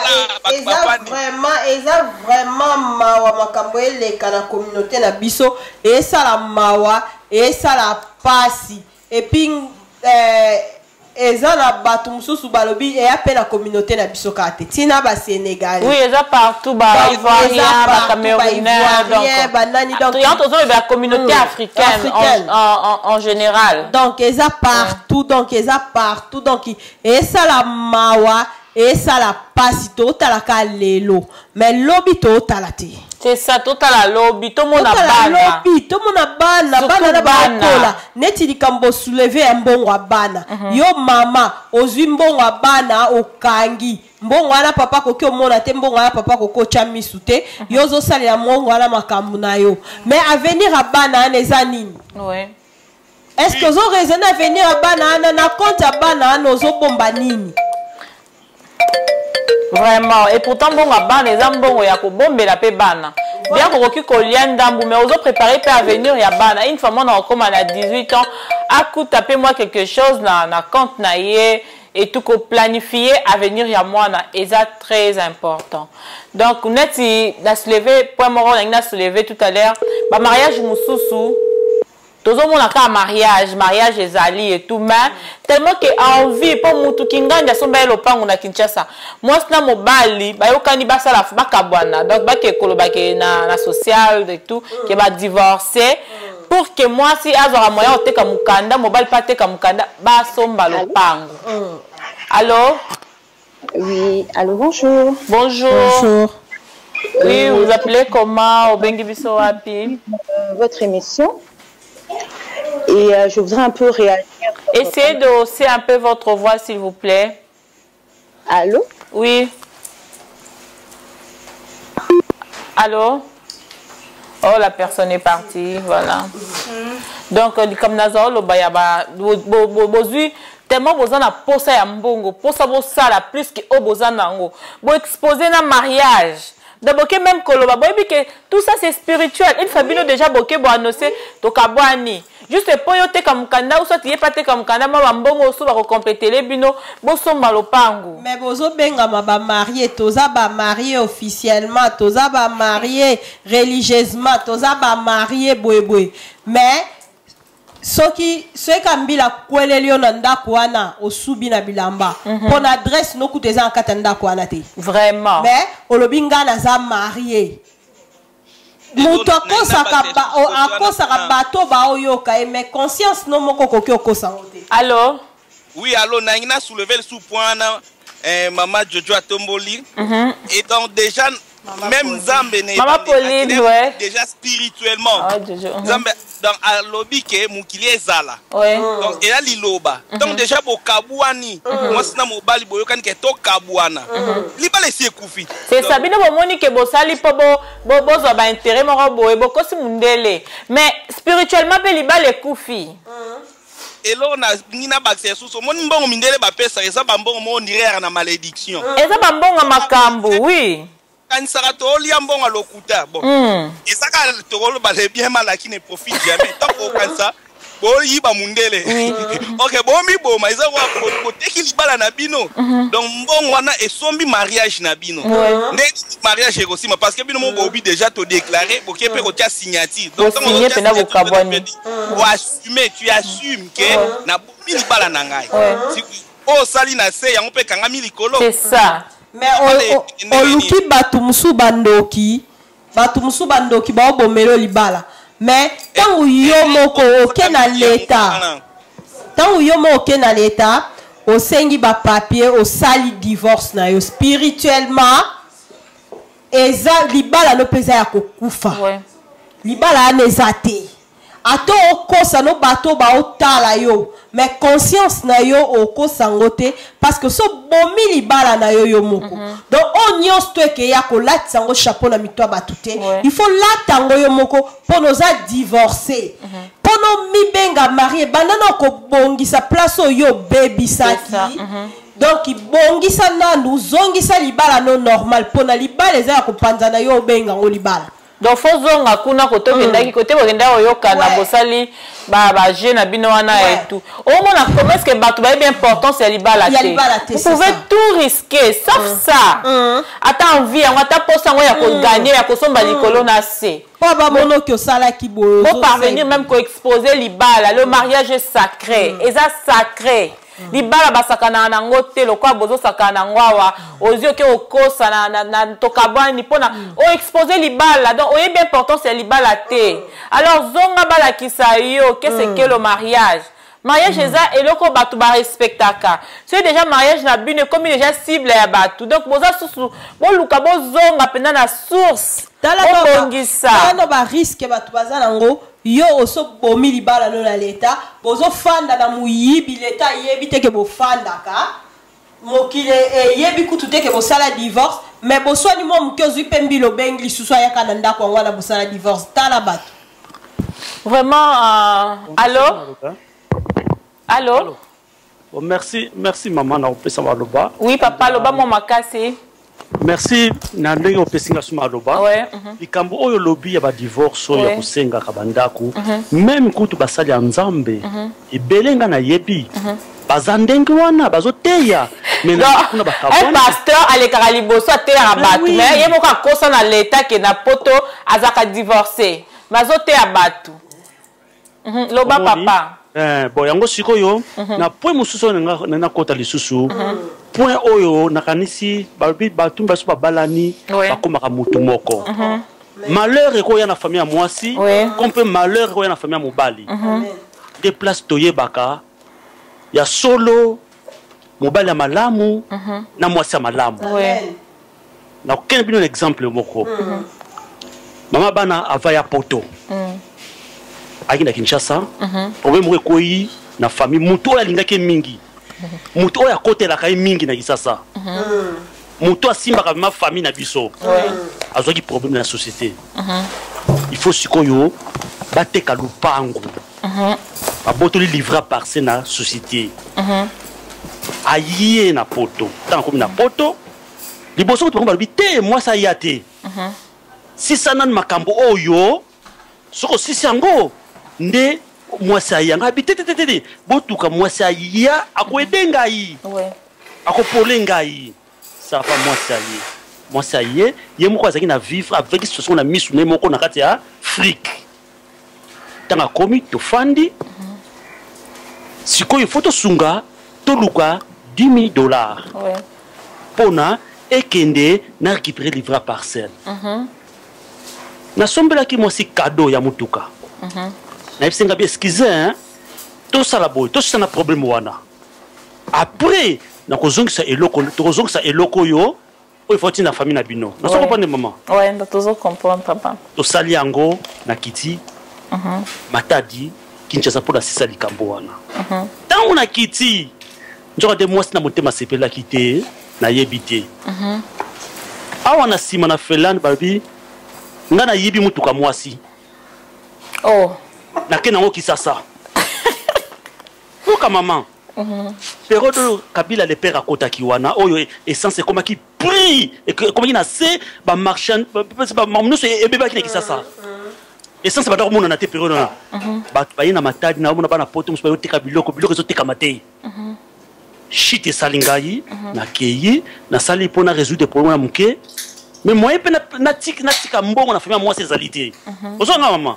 eza vraiment eza vraiment mawa makambo eleka na communauté na biso esala mawa esala pasi et puis eza na bato mosusu balobi eya mpe na communauté na biso kaka te ntina basénégalais. Oui, eza partout, baivoirien, bacamerounais, banani donc yango tozolobela communauté africaine en général. Donc eza partout, donc eza partout, donc esala mawa esala pasi totalaka lelo mais lobi totala te. C'est ça, totala lobi, tomona bana. Lobi, tomona bana, bana na bakola. Neti likambo soulever ya mbongo ya bana. Yo mama, ozwi mbongo ya bana okangi. Mbongo wana papa koki omona te, mbongo wana papa koki otya misu te. Yo ozosalela mbongo wana makambo na yo. Mais avenir ya bana wana eza nini? Ouais. Est-ce que ozo raisonner avenir ya bana wana na compte ya bana wana ozobomba nini? Vraiment. Et pourtant mbongo ya bana eza mbongo ya kobombela pe bana. Bien kokoki kolia ndambu mais ozo préparer pe avenir ya bana. Une fois mwana okoma na 18 ans, akuta pe moi quelque chose na na compte na ye et tout ko planifier avenir ya mwana eza très important. Donc neti na soulever point moko na soulever tout à l'heure, ba mariage mususu tozomona kaka mariage, mariage ezali et tout, mais tellement que envie po mutu kingandi asomba ye lopango na Kinshasa, mwasi na mobali bayokani basala bakabwana, donc bake koloba ke na, na social et tout ke ba divorcer pour que mwasi azwaka moyen oteka mukanda, mobali pa ateka mukanda, basomba lopango. Allô? Oui, allô, bonjour. Bonjour. Bonjour. Oui, vous appelez comment? Obengi biso wapi? Votre émission. Et je voudrais un peu réagir. Essayez de hausser un peu votre voix, s'il vous plaît. Allô? Oui. Allô? Oh, la personne est partie, voilà. Donc, comme Nazaro, le bayaba, bozui, tellement boza na posa ya mbongo, posa bosala plus que o boza nango. Bo exposer na mariage. Donc boke même koloba boyebi que tout ça c'est spirituel. Une fois bino déjà boke bo annoncer tokabwani. Juste po yo teka mukanda ou soit ye pa teka mukanda ma mbongo osu ba ko compléter bino bosomba lopango. Mais bozobengama bamarie, toza bamarie officiellement, toza bamarie religieusement, toza bamarie boyeboye, mais soki soki kambila akweleli yo na ndako wana, osubi na bilamba mpo na adresse nokuta eza na kati ya ndako wana te. Vraiment. Mais olobi nga naza marie, moto akosaka akosaka bato baoyoka ye, mais conscience no moko okoki okosa yango te. Allo? Oui, allo, nangi na soulever le sous point wana, mama Jojo atomboli. Et donc déjà même Nzambe ne Mama Pauline, ouais. Déjà spirituellement. Ah, Jojo. Nzambe donc alobi ke mokili ezala. Donc eya liloba. Donc déjà bokabwani, mwasi na mobali boyokani ke tokabwana. Libala esi ekufi. C'est ça, bino bomoni ke bosali mpo bozwa baintérêt moko boye, bokosi mundele, mais spirituellement mpe libala ekufi. Eloko na ngi na bakisa lisusu, omoni mbongo mindele bapesaka, eza bambongo moko ondire yaka na malédiction. Eza bambongo ya makambo, oui. Kanisaka tolia mbongo ya lokuta. Bon, eza kaka tokoloba le bien mal acquis ne profite jamais. Ntango okanisa boyiba mundele, ok, bomiboma, eza kwa boteki libala na bino. Donc mbongo wana esombi mariage na bino. Nde mariage ekosima parce que bino mo bobi déjà todéclare, boke mpe kotia signature. Donc ntango Bosigné ozotia mpena signature, bokabwani. Oassume, tu assumes ke nabomi libala na ngai. Oyo osali na se, yango mpe ekangami likolo. C'est ça. Mais oluki bato mosusu bandoki, bato mosusu bandoki baobomela libala, mais ntango yo moko oke na leta, ntango yo moko oke na leta, osengi bapapier, osali divorce na yo, spirituellement eza libala no mpe eza ya kokufa. Libala wana eza te. Ata okosa no bato baotala yo, mais conscience na yo okosa yango te, parce que so bomi libala na yo yo moko. Donc oyo nyonso to ekeya kolatisa yango chapeau na mito ya bato te. Il faut lata yango yo moko mpo oza divorcé, mpo no mibenga marie, banda na kobongisa place oyo obebisaki. C'est ça. Donc bongisa nanu, zongisa libala no normal, mpo na libala eza ya kopanza na yo, obenga yango libala. Donc fo zonga kuna kote okendaki, kote bokendaki koyokana, bosali baje na bino wana et tout. Omona comment est-ce que bato bayebi importance ya libala Ya te. libala te, Vous c'est pouvez ça. tout risquer sauf ça, ata envie yango, ata posa yango ya koganye, ya kosomba likolo na se. Mpo bamonoki osalaki boye, Bo parvenir même koexposer libala. Le mariage est sacré, eza sacré. Libala basakanaka nango te lokola bozosakana nango awa. Ozwi oke okosa na tokabwani mpona oexpose libala. Donc oyebi importance ya libala te. Alors zonga balakisa yo qu'est-ce que le mariage. Mariage eza eloko bato barespectaka. Soki déjà mariage na bino ekomi déjà cible ya bato, donc boza susu, boluka bozonga mpenza na source, bobongisa. Tala no barisque bato baza nango. Yo osobomi libala no na leta, bozofanda na moyibi, leta ayebi te ke bofandaka, mokili eyebi kutu te ke bosala divorce, mais boswani mwa moke, ozwi mpe mbila, obengi lisusu, ayaka na ndako yango wana bosala divorce. Tala bato. Vraiment, allo, allo? Bon, merci, merci mama na kopesa maloba. Oui papa, loba mwa makasi. Merci na ndenge opesi nga so maloba. Likambo oyo olobi ya badivorce oyo ya kosengaka bandako, même kutu basali ya Nzambe ebele nga nayebi baza ndenge wana, bazoteya, mais na Donc, kuna un bakabwana. pasteur alekaka liboso, ateyaka Mais bato, oui. mais ye moko akosa na leta ke na poto azalaka divorcé, mais azoteya bato. Loba. Omoni? Papa. Bon, yango sikoyo na point mosusu oyo na nakota lisusu, point oyo nakanisi balobi bato baso babalani bakomaka motu moko. Malheur ekoya na famille ya mwasi comme mpe malheur ekoya na famille ya mobali. Nde place toyebaka ya solo mobali ya malamu na mwasi ya malamu. Nakokende bino na exemple moko. Mama bana ava ya poto, ayaki na Kinshasa. Problème moko ekoyi na famille. Motu oyo alingaki ye mingi, motu oyo akotelaka ye mingi na Kinshasa, motu asimbaka vraiment famille na biso, azwaki problème na société. Il faut sikoyo bateka lupango. Babotoli livret parcelle na société. Aye na poto, ntango akomi na poto, Liboso kutu bango balobi te mwasi aya te. Sisa nanu makambo oyo, soki osisi yango nde mwasi aya. Ngai abi te te te te, botuka mwasi aya akoede ngai. Akopole ngai. Ça va mwasi aye. Mwasi aye, ye moko azalaki na vivre avec situation na misu na ye moko na kati ya Afrique. Ntango akomi tofandi sikoyo fo tosunga toluka 10 000 dollars mpona ekende na récupérer livre parcelle. Nasombelaki mwasi cadeau ya motuka. Nayebisi nga bi excuse hein, tosala boye tosisa na problème wana après nakozongisa eloko tokozongisa eloko oyo oyo faut na famille na bino. Nazo comprendre maman? Ouais, tozo comprendre papa. Tosali yango na kiti Matadi Kinshasa mpo nasisa likambo wana. Ntango na kiti nzoka nde mwasi na motema asepelaki te, nayebi te. Awa na nsima na Finlande balobi ngai nayibi motuka mwasi. Oh. Nake nango Kisasa. Yoka maman. Periode oyo Kabila le père akotaki wana oyo essence ekomaki prix ekomaki na se ba marchand ba nyonso ebebaki na Kisasa. Essence banda komonana te periode wana. Bato baye na Matadi na omona bana poto mosusu bayoteka biloko, biloko ezotekama te. Shit esali ngai nakei nasali mpo na résoudre problème wana moke. Mais moyen mpe natika mbongo na famille ya mwasi ezali te. Ozwa nga mama?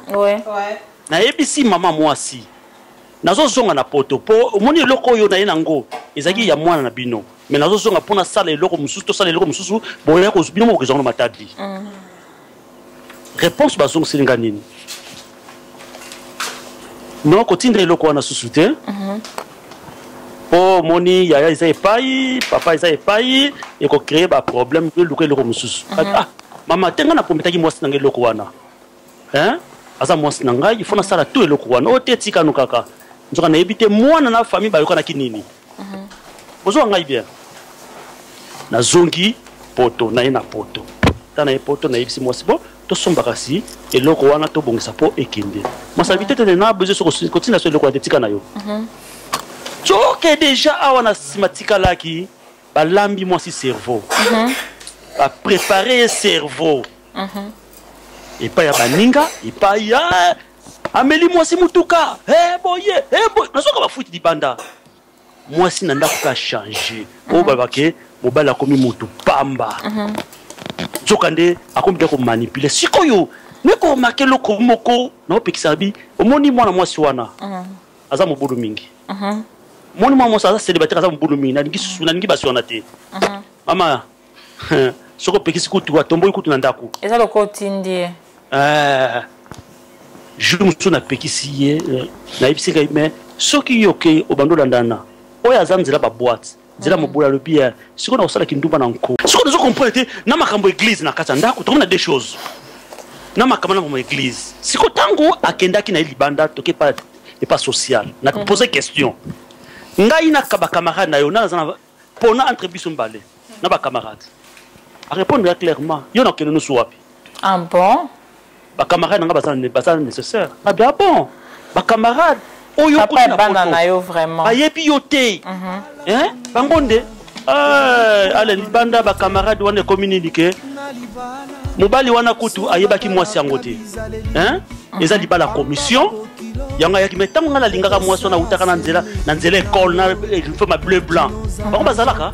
Nayebisi mama mwasi nazozonga na poto po omoni eloko oyo naye nango ezalaki ya mwana na bino, mais nazozonga mpo nasala eloko mosusu, tosala eloko mosusu boya bino moko kozonga na Matadi. Réponse bazongiseli nga nini? Non, kotinda eloko wana susu te mpo omoni yaya eza epai, papa eza epai, ekocreye baproblème, eluka eloko mosusu. Ah mama te, ngai naprometaki mwasi nanga eloko wana hein? Aza mwasi na ngai, il faut nasala tout eloko wana oyo te, etikano kaka. Nzoka nayebi te mwana na famille bayokanaki nini. Bozwa ngai bien. Nazongi poto, naye na poto, ta naye poto, nayebisi mwasi bo tosomba kasi eloko wana tobongisa mpo ekende. Mwasi alobi te te, na besoin so kotinda so eloko wana te, tika na yo. Soke deja awa na nsima tikalaki balambi mwasi cerveau, baprépare ye cerveau epai ya baninga, epai ya ameli mwasi mutuka boye boye, nazoka bafuti libanda. Mwasi na ndako ka change oyo balobake mobali akomi motu pamba, nzoka nde akomi mpe komanipule. Sikoyo nekoremake eloko moko naopekisa bi, omoni mwana mwasi wana aza mobulu mingi. Moni mwana mwasi aza célibataire, aza mobulu mingi, nalingi susu, nalingi basi wana te. Mama, soki opekisi kutu atomboki kutu na ndako. Eza lokola otindi ye. Jour mosusu napekisi ye, nayebisi ngai mais soki yo okei obandi olandana oyo aza nzela baboite nzela mobulu, alobi sikoyo nakosala kindumba na nko. Sikoyo nazo comprendre te na makambo église na kati ya ndako, tokomi na deux choses na makambo na makambo église. Sikoyo ntango akendaki na ye libanda, toke epa epa social, na pose question ngai na bacamarade na yo na naza na pona entre biso mibale na bacamarade. Arépondre ya clairement, yo nakende nusu wapi? Ah bon? Bacamarade nanga baza nécessaire. Abi ah bon, bacamarade oyo papa ya bana na yo vraiment bayebi yo te. Hein? Bango nde ale libanda bacamarade wana ekomi nini ke mobali wana kutu ayebaki mwasi yango te, hein? Eza libala commission yango ayaki. Mais ntango ngai nalingaka mwasi wana, awutaka na nzela, na nzela école na uniforme ya bleu blanc, bango bazalaka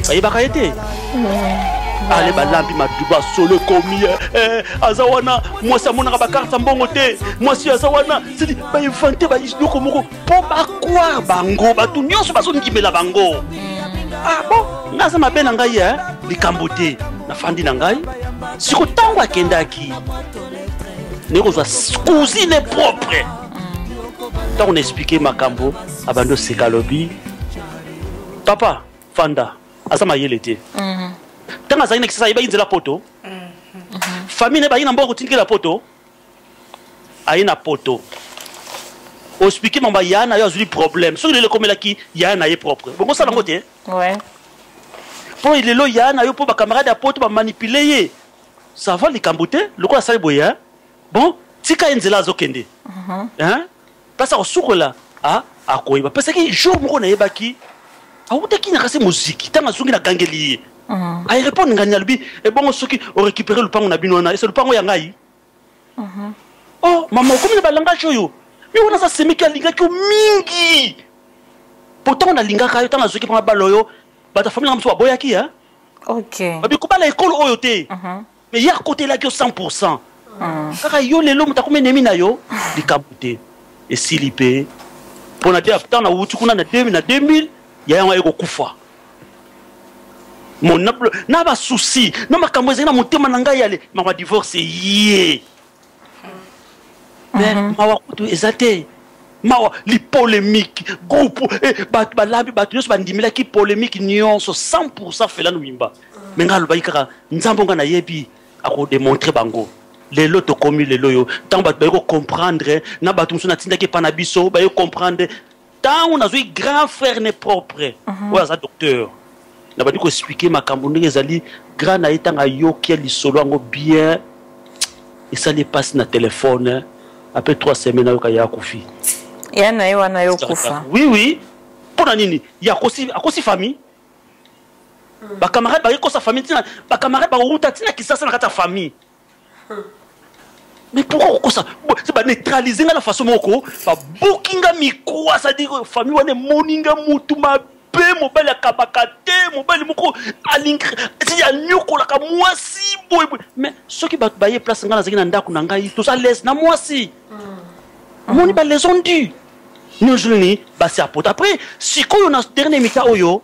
bayebaka ye te. Ale balambi maduba solo ekomi aza wana mwasi amonaka bakarte ya mbongo te, mwasi aza wana sedi bainvente biloko moko mpo bakware bango, bato nyonso bazondimela bango. Ah bon, ngai aza mabe na ngai likambo te, nafandi na ngai. Siko ntango akendaki naye kozwa cousine propre, ntango na explike makambo abandi oseka, alobi papa fanda aza mayele te. Ntango azalaki na Kisasa ayebaki nzela poto, famille na ye bayi na mbongo kotindikela poto, aye na poto oexplike mambo ya na yo azwi problème. Soki lelo ekomelaki yaya na ye propre, bongo osala yango te mpo lelo yaya na yo mpo bacamarade ya poto bamanipule ye, ça va likambo te lokola asali boye. Bon, tika ye nzela azokende, hein, place akosukola akoyeba. Pesaki jour moko nayebaki Awutaki na kasi moziki ntango azongi nagangeli ye. Ayerepondre ngai nalobi ebongo soki orécupere lupango na bino wana ese lupango ya ngai. Oh mama okomi na balangage oyo mi wana aza semeki alingaki yo mingi po ntango nalingaka yo ntango nazwaki mpanga bala oyo bato ya famille nanga mosusu baboyaki ya babi kobala ekolo oyo te. Mais ye akotelaki yo 100 kaka yo lelo moto akomi enemi na yo likambo te esili mpe mpo na te ntango nawuti kuna na 2000 ya yango aye kokufa na basusi na makambo ezali na motema na ngai yale makambo ya divorce ye mais mawa kutu eza te mawa lipolémique groupe bato balambi bato nyonso bandimelaki polémique nyonso 100 felano mimba. Me ngai alobaki kaka nzambe ngai nayebi akodemontre bango. Lelo tokomi lelo oyo ntango bato baye kocomprendre na bato mosusu natindaki epa na biso baye comprendre ntango nazwi grand frère ne propre oyo aza docteur nabandi koexplike makambo ndenge ezali grand na ye ntango ayoki lisolo yango bien esali epasi na telefone après 3 semaines ayoka ye akufi. Ya na ye wana yo kufa. Oui oui. Mpo na nini? Ye akosi famille. Bacamarade bayekosa famille ntina bacamarade bakowuta ntina kisasa na kati ya famille. Mais pourquoi kokosa? Baneutralize nga na façon moko babuki nga mikwa c'est-à-dire famille wana emoni nga mutu mabe mobali akabaka te mobali moko alingi anyokolaka mwasi boye boye. Mais soki bato baye place nga nazalaki na ndako na ngai toza l'aise na mwasi. Omoni ba les ont dû nyonso nini basi apota après sikoyo na dernier mita oyo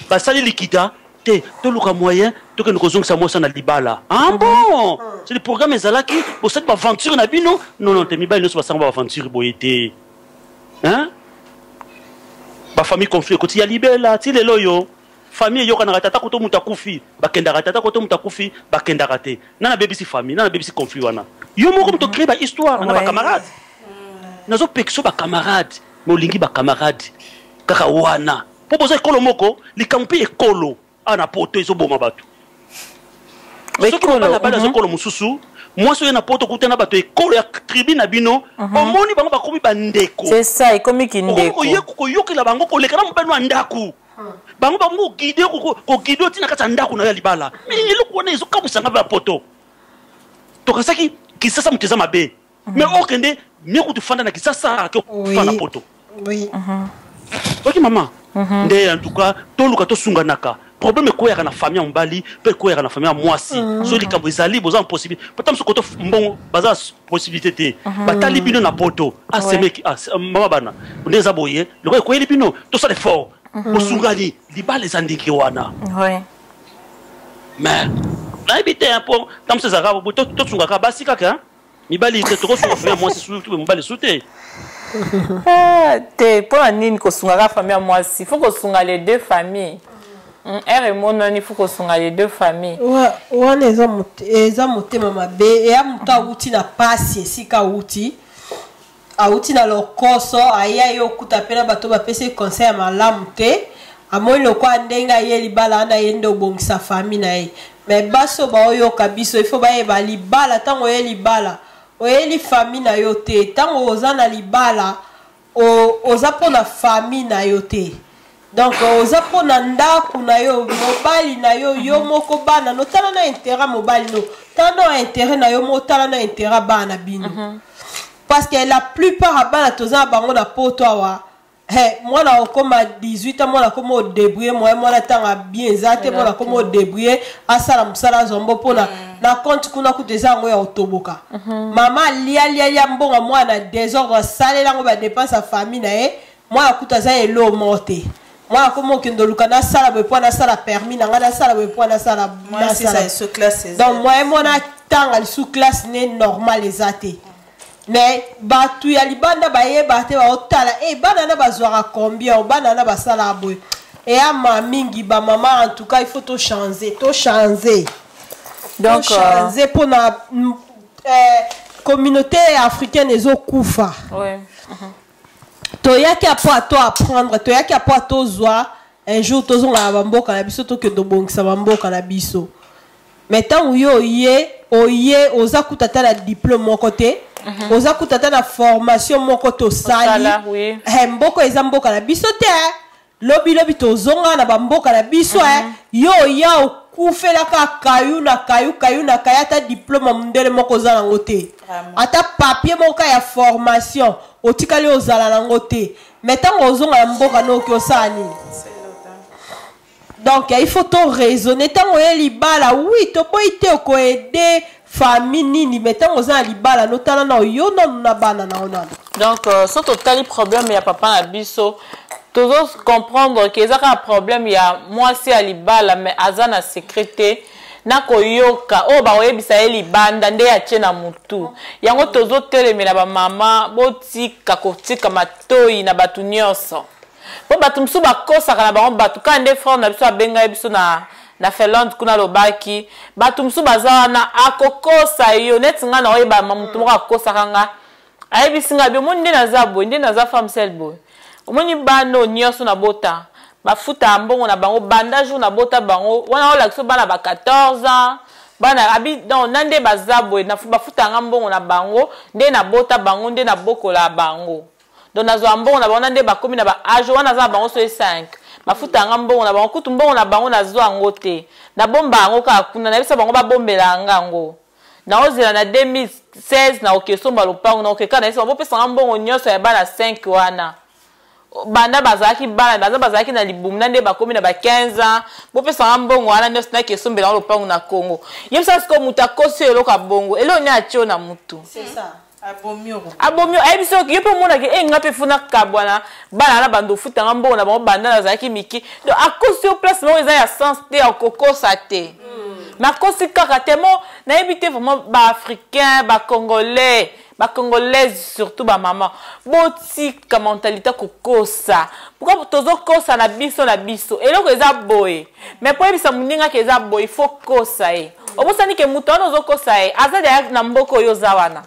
basali likita te toluka moyen tokende kozongisa mwasi na libala. Ah bon, c'est le programme ezalaki bosali baventure na bino. Non non te mibali nyonso basanga baventure boye te. Hein? Bafamille conflit ekoti ya libela ti lelo oyo famille eyokanaka tata koto moto akufi bakendaka tata koto moto akufi bakendaka te. Nana abebisi famille nana abebisi conflit wana. Yo moko moto crée ba histoire na bacamarade nazopekisa bacamarade me olingi bacamarade kaka wana. Mpo boza ekolo moko likambo mpe ekolo awa na poto ezoboma bato. Soki mobali abali aza ekolo mosusu mwasi oyo na poto okuta na bato ekolo ya tribu na bino omoni bango bakomi bandeko. C'est ça ekomi kindeko. Koyokela bango koleka na mobali ya ndako. Bango bango koguide koguide otina kati ya ndako na yo ya libala. Mais eloko wana ezokamwisanga mpe ya poto. Tokasaki kisasa moto eza mabe. Mais okende mie kutu fanda na kisasa ke ofanda na poto. Oki mama nde en tout cas toluka tosunganaka. Problème ekoyaka na famille ya mobali mpe ekoyaka na famille ya mwasi. So likambo ezali boza na possibilité pota mosusu koto mbongo baza possibilité te. Batali bino na poto asemeki mama bana nde eza boye lokola ekoyeli bino tosala effort. Bosungani libala eza ndenge wana. Mais nayebi te mpo ntango mosusu ezalaka tosungaka basi kaka mibali te tokosunga famille ya mwasi su mobali su te. Te mpo na nini kosungaka famille ya mwasi? Faut kosunga les deux familles. Ere emonani faut kosunga les deux familles. Wana eza motema mabe. Eya moto awuti na pasi esika awuti awuti na lokoso aya ye okuta mpe na bato bapesi conseil ya malamu te. Amoni lokola ndenge aye libala wana ye nde obongisa famille na ye. Mais basi oyo baoyoka biso il faut bayeba libala. Ntango oye libala oyeli famille na yo te. Ntango oza na libala oza mpona famille na yo te. Donc oza mpona ndako na yo mobali na yo yo moko bana no tala na intérêt mobali no tala na intérêt na yo moko tala na intérêt bana bino. Parce que la plupart ya bana toza na bango na poto awa hey, mwana okoma 18 ans mwana akoma odébrouiller moye mwana ntanga bien eza te mwana akoma odébrouiller asala mosala azwa mbo mpona na compte kuna kutu eza yango ya kotoboka. Mama alialialia mbongo mwana désordre asalela yango badepense ya famille na ye mwana kutu aza elo moko te. Mwana akoma okende oluka nasala boye mpo nasala permis na ngai nasala boye mpo nasala donc moye mwana atanga lisusu classe ne normal eza te. Mais bato ya libanda bayeba te baotala e bana na bazwaka combien bana na basalaka boye. Eya ma mingi bamama en tout cas il faut tochanger tochanger. Donc tochanger mpona communauté africaine ezokufa. Toyaki apo ato apprendre toyaki apo atozwa un jour tozonga na bamboka na biso tokende obongisa bamboka na biso. Mais ntango yo oye oye oza kuta ata na diplôme moko te oza kuta ata na formation moko tosali. Mboka eza mboka na biso te. Lobi lobi tozonga na bamboka na biso mm -hmm. eh. Yo oya okufelaka kayu na kayu kayu na kayu, ata diplome ya mondele moko oza nango te, ata papier moko ya formation otikali ozala nango te. Mais ntango ozonga na mboka no, oki osala nini? Donc il faut to raisonner. Ntango oye libala, oui, toboyi te okoede famille nini, mais ntango oza na libala, notala na yo nanu na bana na yo nanu. Donc so totali problème ya papa na biso, tozo comprendre ke eza kaka problème ya mwasi ya libala, mais aza na secret te na koyoka oyo bakoyebisa ye libanda nde atie na mutu yango. Tozotelemela bamama, botika kotika matoi na bato nyonso, mpo bato mosusu bakosaka na bango bato. Kaka nde frère na biso abengai biso na Finlande kuna, alobaki bato mosusu baza wana, akokosa yo neti ngai na oyeba motu moko akosaka nga. Ayebisi ngai bi omoni nde naza boye, nde naza femme seule boye, omoni bana oyo nyonso nabota, bafutaka mbongo na bango banda jour nabota bango wana. Olakisa bana ba 14 ans, bana abi donc na nde baza boye, bafutaka nga mbongo na bango nde nabota bango, nde nabokola bango. Donc nazwa mbongo na bango na nde bakomi na ba age wana, aza na bango so 5, bafutaka nga mbongo na bango. Kutu mbongo na bango nazwa yango te, nabomba yango kaka kuna, nayebisa bango babombela yanga yango, naozela na 2016 nakoki esomba lopango, nakoki kaka nayebisa bango bopesanga mbongo nyonso ya bana 5 wana banda bazalaki bana, baza bazalaki na libumu na nde bakomi na ba 15 ans, bopesanga mbongo wana nyonso, naki esombela yango lopango na Congo. Yebisa sikoyo, moto akosi oyo eloko ya bongo, eloko nini atie oyo na mutu? Abomi. Ayebi soki yo mpe omonaki e nga mpe funa kabwana bana na bando ofutanga mbongo na bango banda nazalaki mike. Donc akosi yo place moko eza ya sens te, ya kokosa te, mais akosi kaka temo. Nayebi te vraiment, baafricain, bacongolais, bacongolaise, surtout bamama, botika mentalité kokosa. Pourquoi tozokosa na biso na biso? Eloko eza boye, mais po oyebisa moninga ke eza boye, faut kosa ye. Obosani ke moto wana ozokosa ye aza deya na mboka oyo oza wana.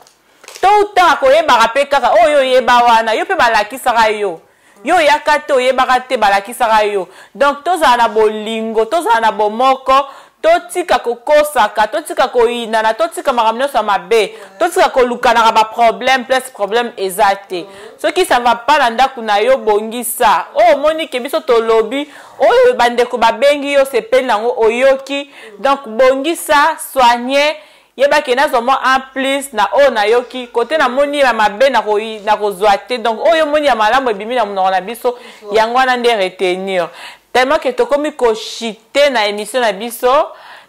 To utaka koyebaka mpe kaka oyo oyeba wana, yo mpe balakisaka yo, yo oyaka te, oyebaka te, balakisaka yo. Donc tozala na bolingo, tozala na bomoko, totika kokosaka, totika koyinana, totika makambo nyonso ya mabe, totika kolukanaka baproblème place problème eza te. Soki ça va pas na ndako na yo, bongisa. Oyo omoni ke biso tolobi, oyo bandeko babengi yo, sepeli nango, oyoki, donc bongisa, soigne. Yebaki nazwa mwa en plus na oyo nayoki kote, namoni ya mabe nakozwa te. Donc oyo omoni ya malamu ebimi na monoko na biso, yango wana nde retenir. Tellement ke tokomi kochite na émission na biso,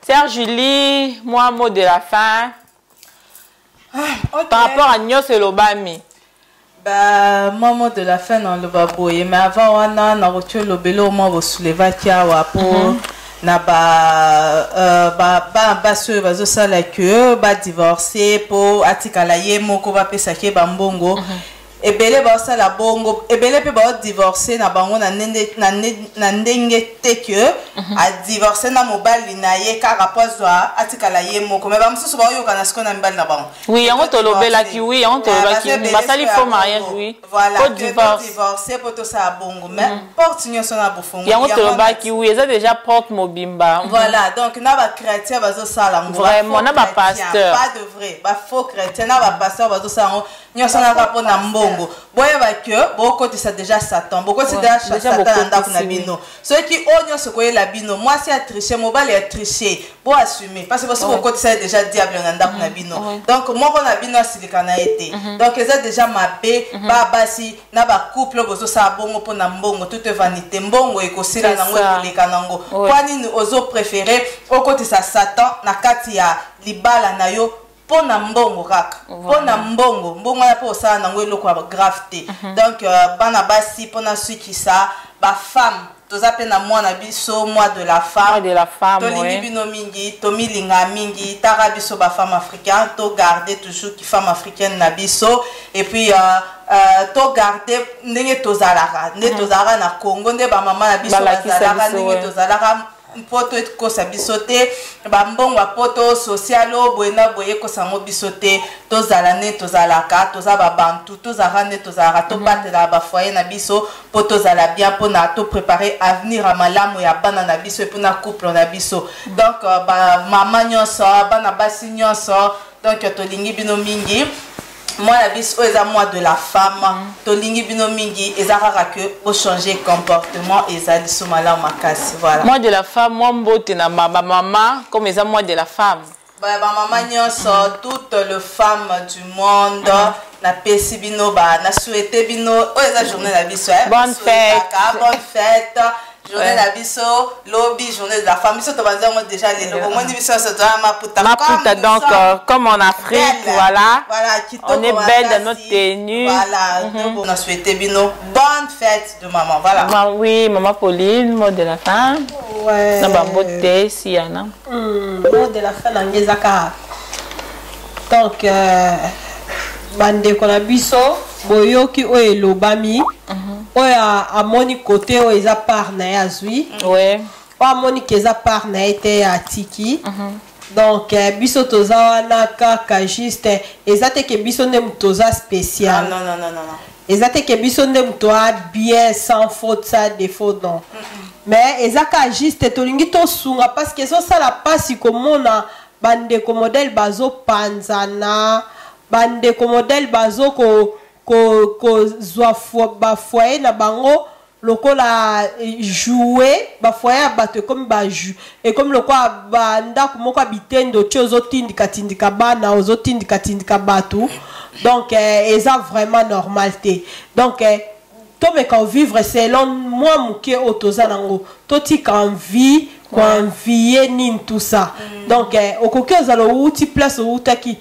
sœur Julie, mwa mot de la fin par rapport à nyonso elobami. Ba mwa mot de la fin naloba boye, mais avant wana nakoki olobela mwa bosoulevaki awa po na ba ba ba basi oyo bazosala ke badivorce mpo atikala ye moko, bapesaki ye bambongo ebele. Baosala bongo ebele mpe baodivorce na bango na ndenge te ke adivorce na mobali na ye kaka mpo azwa atikala ye moko, mais bamosusu baoyokana sikoyo na mibali na bango. Oui, yango tolobelaki, oui, yango tolobelaki, basali faux mariage, oui. Voilà. Faux divorce. Divorce mpo tosala bongo, mais porte nyonso na bofongo. Yango tolobaki, oui, eza déjà porte mobimba. Voilà, donc na bachrétien bazosala yango. Vraiment, na bapasteur. Pas de vrai, bafaux chrétien na bapasteur bazosala yango nyonso naka mpo na mbongo. Boyeba ke bokotisa déjà Satan, bokotisa déjà Satan na ndako na bino. Soki oyo nyonso koyela bino, mwasi ya triche, mobali ya triche, boassume, parce que bosi bokotisa ye déjà diable na ndako na bino. Donc moko na bino asilika na ye te. Donc eza déjà mabe. Ba basi na bacouple oyo bozosala bongo mpo na mbongo, toute vanité. Mbongo ekosila nango, ekoleka nango. Mpo nini ozopréféré okotisa Satan na kati ya libala na yo mpo na mbongo kaka, mpo na mbongo? Mbongo wana mpo osala nango eloko ya grave te. Donc bana basi, mpona sukisa, bafemme, toza mpe na mwana biso, mois de la femme. De la femme. Tolingi bino mingi, tomilinga mingi. Tara biso bafemme africaine, togarde toujours femme africaine na biso, et puis togarde ndenge tozalaka, nde tozalaka na Congo, nde bamama na biso bazalaka, ndenge tozalaka, mpo to ekosa biso te bambongo ya poto, social oyo boye na boye ekosa yango biso te. Tozala nde tozalaka, toza babantu, tozalaka nde tozalaka, tobatelaka bafoyer na biso mpo tozala bien, mpona toprépare avenir ya malamu ya bana na biso mpona couple na biso. Donc bamama nyonso, bana basi nyonso, donc tolingi bino mingi. Mwana biso oyo eza mois de la femme. Tolingi bino mingi, eza kaka que bochanger comportement, eza liso malamu makasi. Voilà. Mois de la femme, mwa mbote na bamama, comme eza mois de la femme. Bamama nyonso, toutes les femmes du monde, napesi bino ba na souhaite bino oyo eza journée na biso, eh. Bonne fête. Bonne fête, journée na biso lobi, journée de la femme. Biso tobanzi yango déjà lelo. Bomoni biso nyonso toza maputa. Maputa, donc comme en Afrique, voilà. Voilà. On est belle dans notre tenue. Voilà. On a souhaité bino bonne fête de maman, voilà. Ma, oui, maman Pauline, mot de la fin. Ouais. Na bambote siana. Mot de la fin na ngai eza kaka donc bandeko na biso, boyoki oyo elobami, oyo amoni kote oyo eza part na ye, azwi. Oyo amoni ke eza part na ye te, atiki. Donc biso toza wana kaka juste, eza te ke biso nde moto toza spécial. Ah, non, non, non, non, non. Eza te ke biso nde moto a bien, sans faute, sans défaut, non. Mais eza kaka juste tolingi tosunga, parce que ezosala mpasi komona bandeko modèle bazopanzana, bandeko modèle bazo kozwa bafoyer na bango lokola jouet. Bafoyer ya bato ekomi ekomi lokola bandako moko ya bitendo ti ozotindika-tindika bana, ozotindika-tindika bato. Donc eza vraiment normal te. Donc tomeka vivre selon mwa moke oyo toza nango, totika envie, koenvie nini, tout ça. Donc okoki ozala outi place outaki,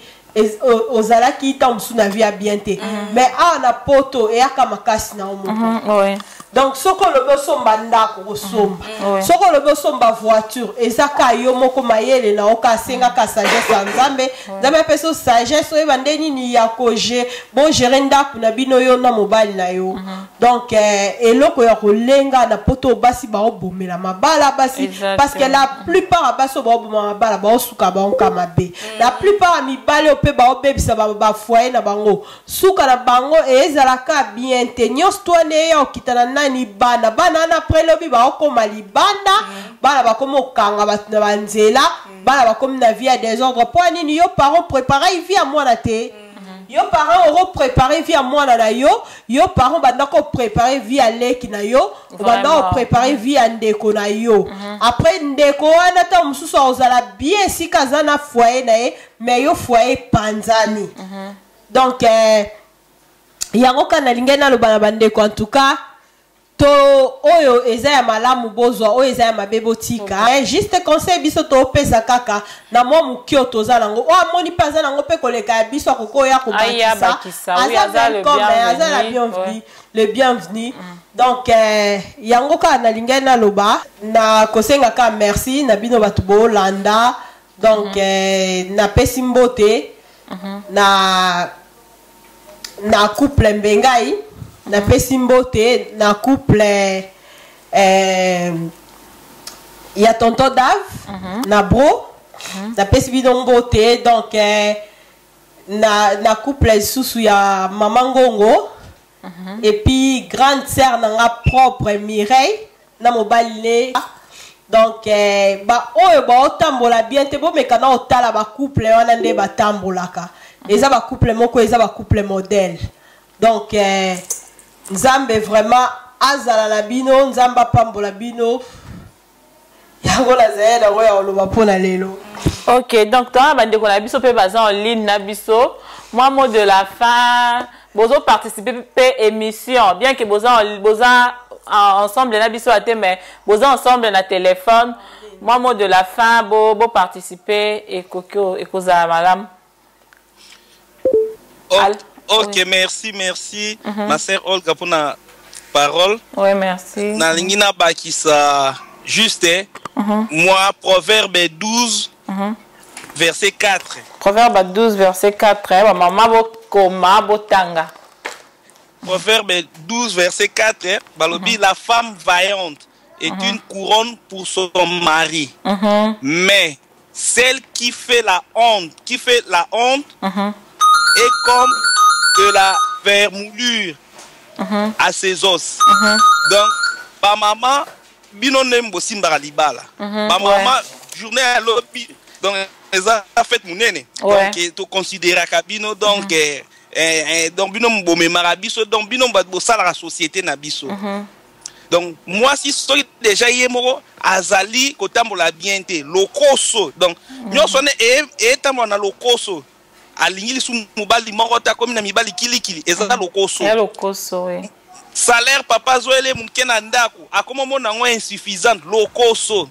ozalaki ntango mosusu na vie ya bien te, mais awa na Poto eyaka makasi na yo moko. Donc soki olobi osomba ndako, kosomba. Soki olobi osomba voiture, eza ka yo moko mayele na yo, ka asengaka sagesse ya Nzambe. Nzambe apesa yo sagesse, oyeba nde nini ya koje bogérer ndako na bino, yo na mobali na yo. Donc eloko ya kolenga na Poto, basi baobomela mabala basi, parce que la plupart ya basi oyo baoboma mabala, baosuka baoka mabe. La plupart ya mibali oyo mpe baobebisa bafoyer na bango, suka na bango ezalaka bien te. Nyonso to wana eya okita na nani? Bana. Bana wana, après lobi baokóma libanda, bana bakomi okanga bato na banzela, bana bakomi na vie ya désordre. Mpo ya nini? Yo parent prépare vie ya mwana te. Yo parent oko préparer vie ya mwana na yo. Yo parent banda koprépare vie ya leki na yo, obanda koprépare vie ya ndeko na yo. Après ndeko wana, ntango mosusu akozala bien esika aza na foyer na ye, mais yo foyer epanzani. Donc yango kaka nalingai naloba na bandeko. En tout cas to oyo eza ya malamu bozwa, oyo eza ya mabe botika. Juste conseil biso topesa kaka na mwa moke oyo toza nango. Oyo amoni mpe aza nango mpe koleka ya biso, akoki oya kobakisa. Aza welcome, aza la bienvenue, le bienvenu. Donc yango kaka nalingai naloba na kosenga kaka merci na bino bato boolanda. Donc napesi mbote na couple Mbengai, napesi mbote na couple ya tonton Dave na bro. Napesi bino mbote. Donc na couple lisusu ya mama Ngongo, et puis grande sœur na nga propre Mireille na mobali ne. Donc ba oyo baotambola bien te, bomeka na otala bacouple wana nde batambolaka. Eza bacouple moko, eza bacouple modèle. Donc Nzambe vraiment azala na bino, Nzambe apambola bino. Yango nazali nango ya koloba mpona lelo. Ok, donc towana bandeko na biso mpe baza en ligne na biso. Mwa mot de la fin, bozoparticipe mpe émission, bien que boza ensemble na biso te, mais boza ensemble na téléphone. Mwa mot de la fin, boparticipe, ekoki ekozala malamu. Oh, ok, oui. Merci, merci, ma sœur Olga, mpona parole. Oui, merci. Nalingi nabakisa juste moi Proverbe 12 verset 4. Proverbe 12 verset 4. Bamama bokoma, botanga. Proverbe 12 verset 4, balobi: La femme vaillante est une couronne pour son mari, mais celle qui fait la honte, qui fait la honte est comme de la vermoulure à ses os. Donc bamama, bino nde bosimbaka libala. Bamama, journée ya lobi donc eza fête monene. Donc toconsidéraka bino. Donc eh, eh, donc bino bomemaka biso, donc bino bato bosalaka société na biso. Donc mwasi soki déjà ye moko azali kotambola bien te, lokoso, donc nyonso wana etambola na lokoso, alingi lisusu mobali moko te, akomi na mibali kilikili, eza lokoso. Ya lokoso, oui. Salaire papa azoyele moke na ndako, akoma omona yango insuffisante, lokoso.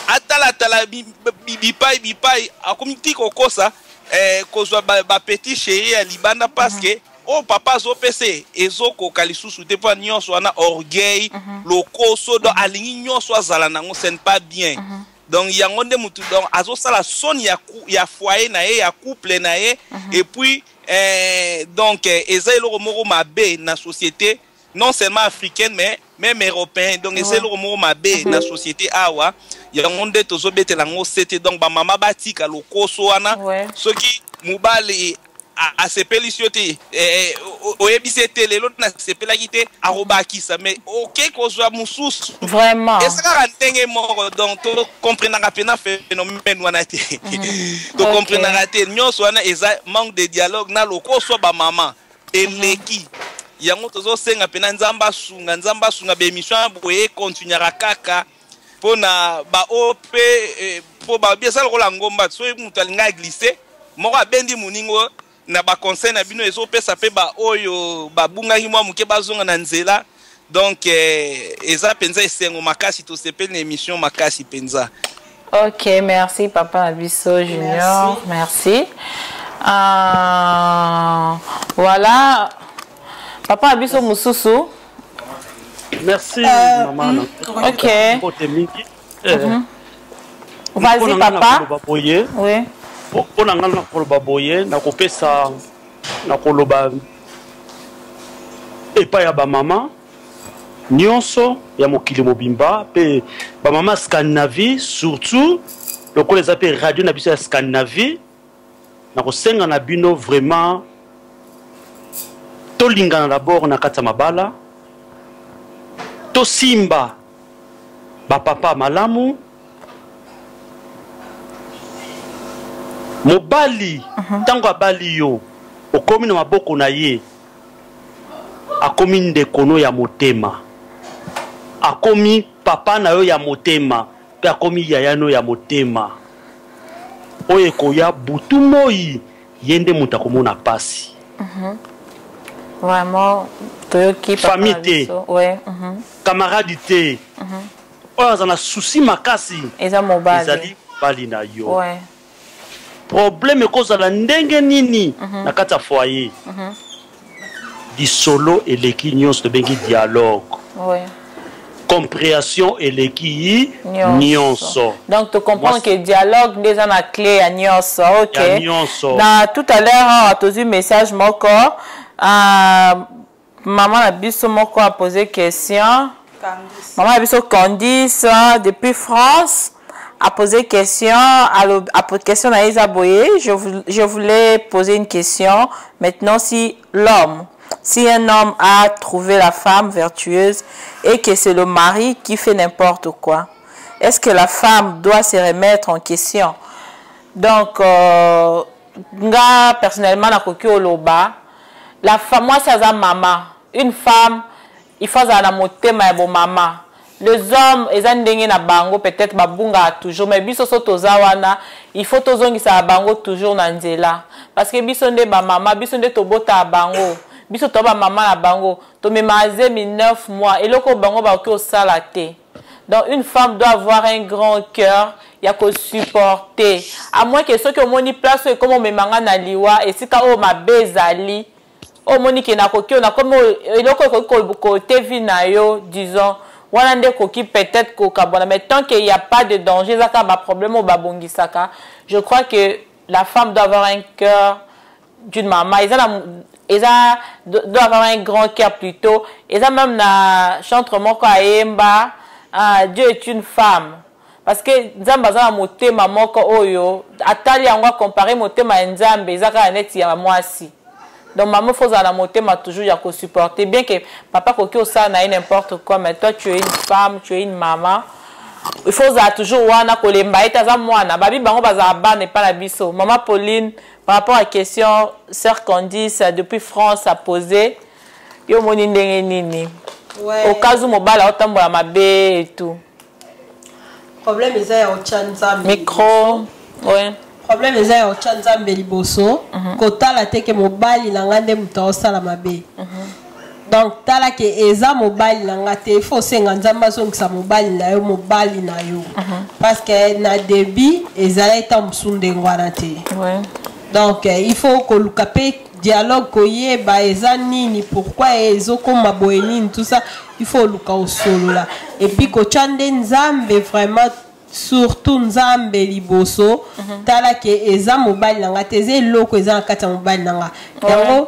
Atalatala bipai bipai, akomi ti kokosa kozwa ba petit chéri ya libanda, parce que oyo papa azopesa ye ezokoka lisusu te. Mpo nyonso wana orgueil, lokoso, donc alingi nyonso azala nango, ce n'est pas bien. Donc yango nde mutu, donc azosala soni ya foyer na ye, ya couple na ye. Et puis donc eza eloko moko mabe na société, non seulement africaine mais même européen. Donc eza eloko moko mabe na société awa. Yango nde tozobetela yango sete. Donc bamama batika lokoso wana. Soki mobali asepelisi yo te, oyebisi ye te lelo nasepelaki te, akobakisa, mais oke kozwa mosusu. Vraiment. Eza kaka ndenge moko. Donc tocomprenaka mpena phénomène wana te, tocomprenaka te. Nyonso wana eza manque de dialogue na lokoso bamama eleki. Yango tozosenga mpena Nzambe asunga, Nzambe asunga, baémission ya boye econtinuaka kaka mpona baoyo mpe, mpo babi eza lokola ngomba, soki moto alingi aglisse moko, abendi moningo. Na baconseil na bino ezopesa mpe baoyo babungaki mwa moke bazonga na nzela. Donc eza mpenza esengo makasi, tosepeli na émission makasi mpenza. Ok, merci papa na biso Junior, merci. Voilà, papa na biso mosusu. Merci mama. Ok. Mbote mingi. Vas-y papa. Boye. Oui. Mpo na ngai nakoloba boye, nakopesa, nakoloba epai ya bamama nyonso ya mokili mobimba mpe bamama Scandinavie surtout, lokola eza mpe radio na biso ya Scandinavie, nakosenga na bino vraiment tolingana d'abord na kati ya mabala, tosimba bapapa malamu. Mobali ntango abali yo, okomi na maboko na ye, akomi ndeko no ya motema, akomi papa na yo ya motema mpe akomi yaya no ya motema. Oyo ekoya butu moi, ye nde moto akomona pasi. Vraiment, toyoki papa Famille na te. biso. Ouais. Camarade te. Oyo aza na souci makasi eza mobali. Ezali mobali na yo. Problème ekozala ndenge nini na kati ya foyer, lisolo eleki nyonso, tobengi dialogue. Compréhension eleki nyonso. Donc tu comprends que dialogue nde eza na clé ya nyonso. Ok. Ya nyonso. Na tout à l'heure awa tozwi message moko, mama na biso moko a posé question. Mama na biso Candice depuis France a posé question. A posé question na eza boye: Je voulais poser une question. Maintenant, si un homme a trouvé la femme vertueuse et que c'est le mari qui fait n'importe quoi, est-ce que la femme doit se remettre en question? Donc nga personnellement nakoki oloba, la femme, mwasi aza mama. Une femme, il faut azala na motema ya bomama. Les hommes eza ndenge na bango, peut-être babungaka toujours, mais biso so toza wana, il faut tozongisaka bango toujours na nzela, parce que biso nde bamama, biso nde tobotaka bango, biso to bamama na bango, tomemaka zemi 9 mois, eloko oyo bango bakoki kosala te. Donc une femme doit avoir un grand cœur ya kosupporter, à moins que soki omoni place oyo ekoma omemanga na liwa, esika oyo mabe ezali, oyo omoni ke nakoki oyo nakomi eloko ekoki kote vie na yo, disons wana nde ekoki peut-être kokabwana. Mais tant qu'il y a pas de danger, eza kaka baproblème oyo babongisaka, je crois que la femme doit avoir un cœur d'une maman, eza na eza doit avoir un grand cœur plutôt. Eza même na chantre moko ayemba, ah, Dieu est une femme, parce que Nzambe aza na motema moko oyo atali yango, acompare motema ya Nzambe eza kaka neti ya mwasi. Donc maman, faut ozala na motema toujours ya kosupporter, bien que papa koki osala na ye n'importe quoi, mais toi tu es une femme, tu es une maman, il faut ozala toujours wana, kolemba ye te, aza mwana. Babi bango bazala bana epa na biso. Mama Pauline. Par rapport à question sœur Candice depuis France a posé, yo moni ndenge nini? Ouais. Au cas où mobali aotambola mabe et tout. Problème eza ya otya Nzambe. Micro. Ouais. Problème eza ya otya Nzambe liboso. Kotala te ke mobali na nga nde moto aosala mabe. Donc tala ke eza mobali na nga te, il faut osenga Nzambe azongisa mobali na yo, mobali na yo. Parce que na début ezalaki ntango mosusu ndenge wana te. Donc il faut koluka mpe dialogue, koyeba eza nini, pourquoi ezokoma boye nini, tout ça il faut oluka osolola et puis kotya nde Nzambe vraiment, surtout Nzambe liboso. Tala ke eza mobali na nga te, eza eloko eza na kati ya mobali na nga. Yango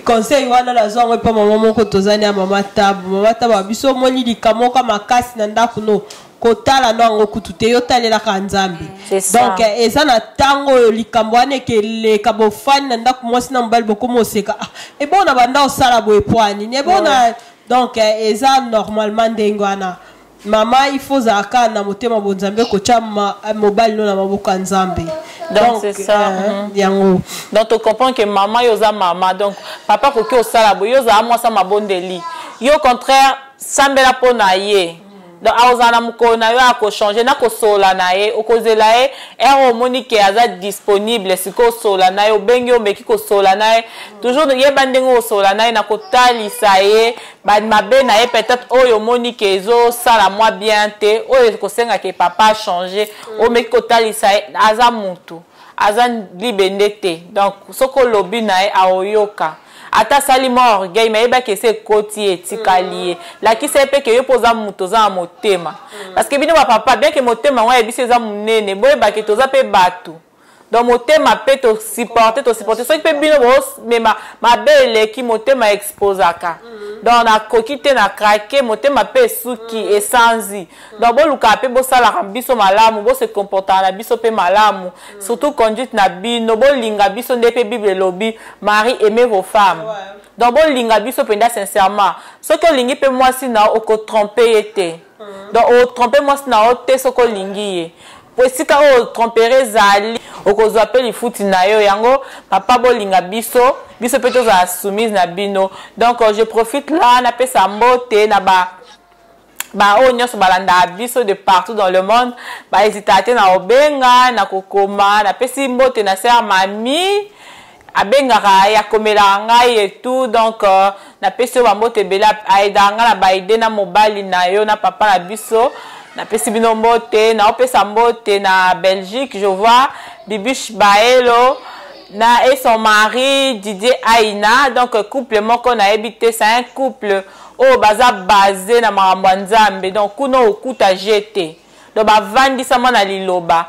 conseil wana nazwa yango epa mama moko tozani ya mama Tabu. Mama Tabu biso, omoni likambo moko makasi na ndako no, kotala no yango kutu te, yo talelaka Nzambe. C'est ça. Donc eza na ntango oyo likambo wana ekeleka, bofani na ndako mwasi na mobali, bokoma oseka: "Ah, ebona banda osala boye po anini ebona?" Donc eza normalement ndenge wana. Mama, il faut ozala kaka na motema bonzambe, kotya mobali no na maboko ya Nzambe. Donc, c'est ça. Yango. Donc tu comprends que maman yo oza mama, donc papa koki osala boye, yo ozala mwasi ya mabondeli, yo au contraire sambela mpo na ye. Donc akozala na mokolo na yo akochange na kosolola na ye, okozela ye ere omoni ke aza disponible. Sikoyo osolola na ye, obengi, omeki kosolola na ye, toujours yeba ndenge osolola na ye na kotalisa ye mabe na ye, peut-être oyo omoni ke ezosala mwa bien te, oyo ekosengaka papa change. Omeki kotalisa ye, aza mutu, aza libende te. Donc soki olobi na ye, aoyoka. Ata asali mwa orgueil, me ayebaki esi ekoti ye, etikali ye. Lakisa ye mpe ke yo mpo oza moto, oza na motema, parce que bino bapapa, bien ke motema yango ayebisi eza monene, boyebaki toza mpe bato. Donc motema mpe tosupporte, tosupporte. Soki mpe bino bomema mabe eleki, motema exposaka. Donc nakoki te na craquer, motema mpe esuki, esanzi. Donc bolukaka mpe bosalaka biso malamu, bose comportaka na biso mpe malamu, surtout conduite na bino. Bolinga biso nde mpe Bible elobi: "Maris, aimez vos femmes." Donc bolinga biso mpenza sincèrement. Soki olingi mpe mwasi na yo, okotrompe ye te. Donc otrompe mwasi na yo te soki olingi ye, po esika oyo tromperie ezali, okozwa mpe lifuti na yo. Yango papa, bolinga biso, biso mpe tozala soumise na bino. Donc je profite là, napesa mbote na ba baoyo nyonso balandaka biso de partout dans le monde, bahésitaka te na kobenga, na kokoma. Napesi mbote na sœur Mami, abengaka, akomelaka ngai et tout. Donc napesi yo bambote ebele, aidaka ngai na baide na mobali na yo na papa na biso. Napesi bino mbote. Naopesa mbote na Belgique, je vois Bibiche Baelo na et son mari Didier Aina. Donc couple moko nayebi te, c'est un couple oyo baza basé na makambo ya Nzambe. Donc kuna okuta je te, donc bavandisama na liloba.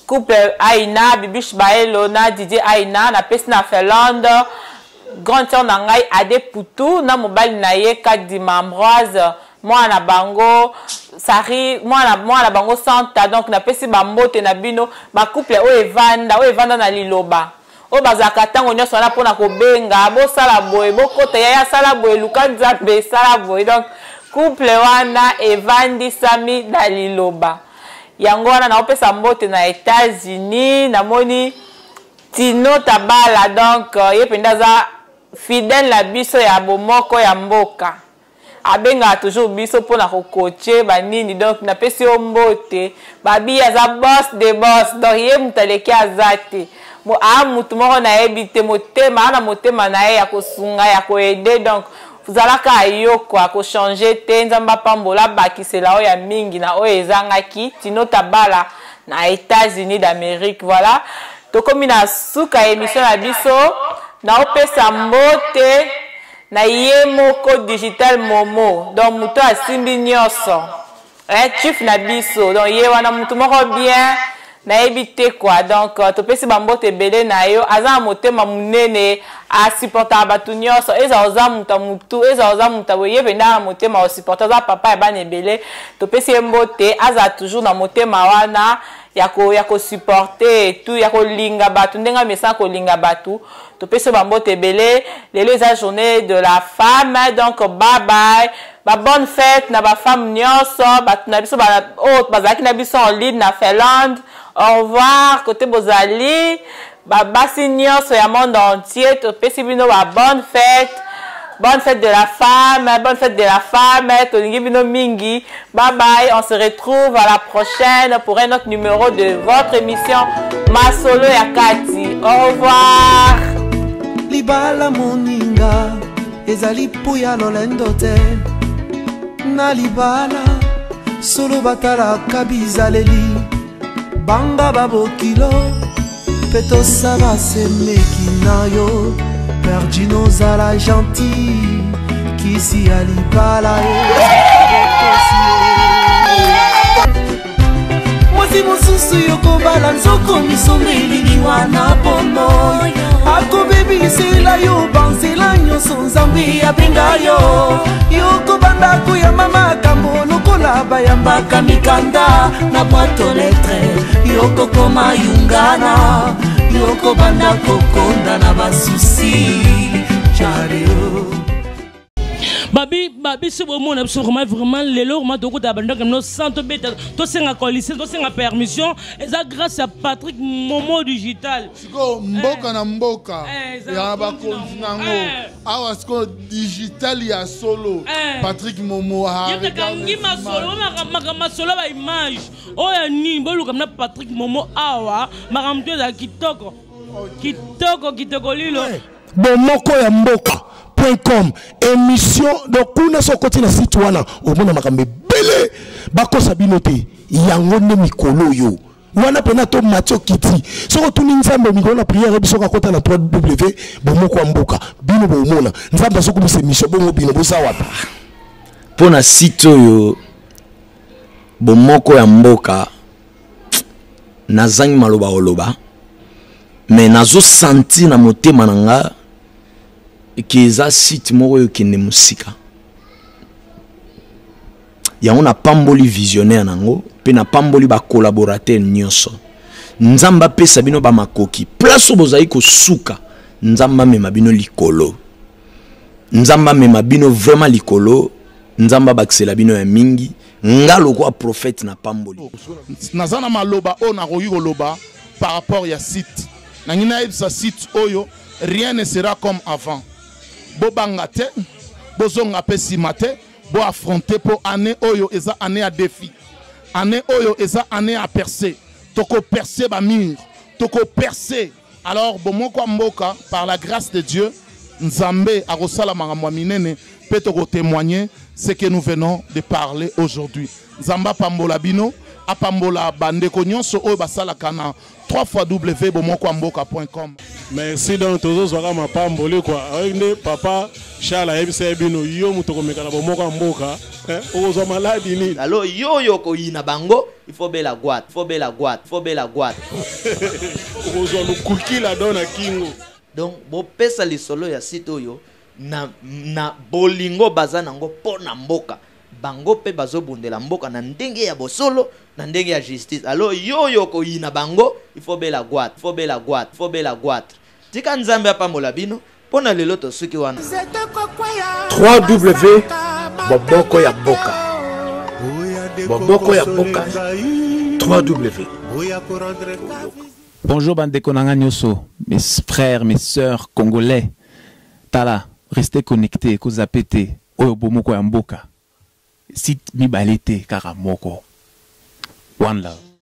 Couple Aina, Bibiche Baelo na Didier Aina. Napesi na Finlande, grande sœur na ngai Ade Putu na mobali na ye Kadima Ambroise, mwana na bango Sari, mwana na bango Santa. Donc napesi bambote na bino, bacouple oyo evanda, oyo evanda na liloba, oyo bazalaka ntango nyonso wana mpona kobenga: "Bosala boye, bokota yaya, asala boye, luka Nzambe, esala boye." Donc couple wana evandisami na liloba. Yango wana naopesa mbote na États-Unis, namoni Tino Tabala. Donc ye mpenza aza fidèle na biso ya bomoko ya mboka, abengaka toujours biso mpona kokoche banini. Donc napesi yo mbote. Babi aza boss de boss, donc ye moto aleki aza te. Aa motu moko nayebi te, motema aa na motema na ye ya kosunga, ya koaider. Donc zalaka ayoko, akochange te. Nzambe apambola, abakisela oyo ya mingi na oyo ezangaki. Tino Tabala na États-Unis d'Amérique. Voilà, tokomi na suka ya émission na biso. Naopesa mbote na ye moko Digital Momo, donc moto asimbi nyonso, chief na biso. Donc ye wana motu moko bien, nayebi te quoi. Donc topesi bambote ebele na yo. Aza na motema monene, asupportaka bato nyonso, ezala oza moto ya motu, ezala oza moto ya boye, ye mpenza na motema osupporte. Aza papa ya bana ebele. Topesi ye mbote, azala toujours na motema wana ya kosupporte tu, ya kolinga bato ndenge amesana kolinga bato. Topesi yo bambote ebele. Lelo eza journée de la femme, donc bye bye, babonne fête na bafemme nyonso, bato na biso oyo bazalaki na biso en ligne na Finlande. Au revoir côté bozali. Babasi nyonso ya monde entier, topesi bino ba bonne fête. Bonne fête de la femme, bonne fête de la femme, tolingi bino mingi. Bye bye, on se retrouve à la prochaine pour un autre numéro de votre émission Masolo ya Kati. Au revoir. Libala moninga ezali mpo ya lolendo te na libala solo batalaka bizaleli banga babokilo mpe tosa basemeki na yo perdino ozala gentil kisi ya libala mwasi mosusu yokobala nzoko misombeli liwa na bomoi akobebisela yo banzela nyonso nzambe abenga yo yokobanda koyamba makambo lokola bayambaka mikanda na boite aux lettres yokokoma yungana yokobanda kokonda na basusi chareo babi babiso bomona biso vraiment vraiment lelo vraiment tokota bandako no sans tobeta tosenga coalition tosenga permission eza grâce ya patrick momo digital sikoyo mboka na mboka ya bakonzi nango awa sikoyo digital ya solo patrick momo yekangi masolo makambo masolo ba image oyo ya nini boluka na patrick momo awa makambo to ezala kitoko kitoko kitoko lilo Bomoko ya mboka .com émission donc kuna so okoti na site wana omona makambo ebele bakosa bino te yango nde mikolo oyo wana mpena to mati okiti soki otuni nzambe mikolo na priere biso kakota na 3w bomoko ya mboka bino bomona nzambe azokomisa émission bongo bino boza wapi mpo na site oyo bomoko ya mboka nazangi maloba koloba mais nazo sentir na motema na nga ke eza site moko oyo ekende mosika yango napamboli visionnaire na yango mpe napamboli bacollaborateur nyonso nzambe apesa bino bamakoki place oyo bozali kosuka nzambe amema bino likolo nzambe amema bino vraiment likolo nzambe abakisela bino ya mingi nga lokola prophète na pamboli naza na maloba oyo nakoki koloba par rapport ya site nangi nayebisa site oyo rien ne sera comme avant bobanga te bozonga mpe nsima te boaffronte mpo année oyo eza année ya défi année oyo eza année ya perce tokoperce bamur tokoperce alors bomoko ya mboka par la grâce de dieu nzambe akosala makambo ya minene mpe tokotémoigner ce que nous venons de parler aujourd'hui nzambe apambola bino apambola bandeko nyonso oyo basalaka na 3 fois w bomoko ya mboka com merci donc tozozwaka mapamboli kua oyo nde papa charles ayebisa ye bino yo moto okomeka na bomoko ya mboka eh, okozwa maladi nini alo yo oyo okoyina bango il faut bela goat faut bela goat faut bela goat okozwa lukukila do na kingo donc bopesa lisolo ya site oyo na, na bolingo baza nango mpo na mboka bango mpe bazobundela mboka na ndenge ya bosolo na ndenge ya justice alo yo oyo okoyina bango il faut bela goat faut bela goat faut bela goat tika nzambe apambola bino mpo na lelo tosuki wana 3w boboko ya mboka boboko ya mboka 3w Bonjour bandeko na nga nyoso, mes frères, mes sœurs congolais. Tala, restez connectés, ko zapper te. Oyo bomoko ya mboka. Site mibale te, kaka moko. One love.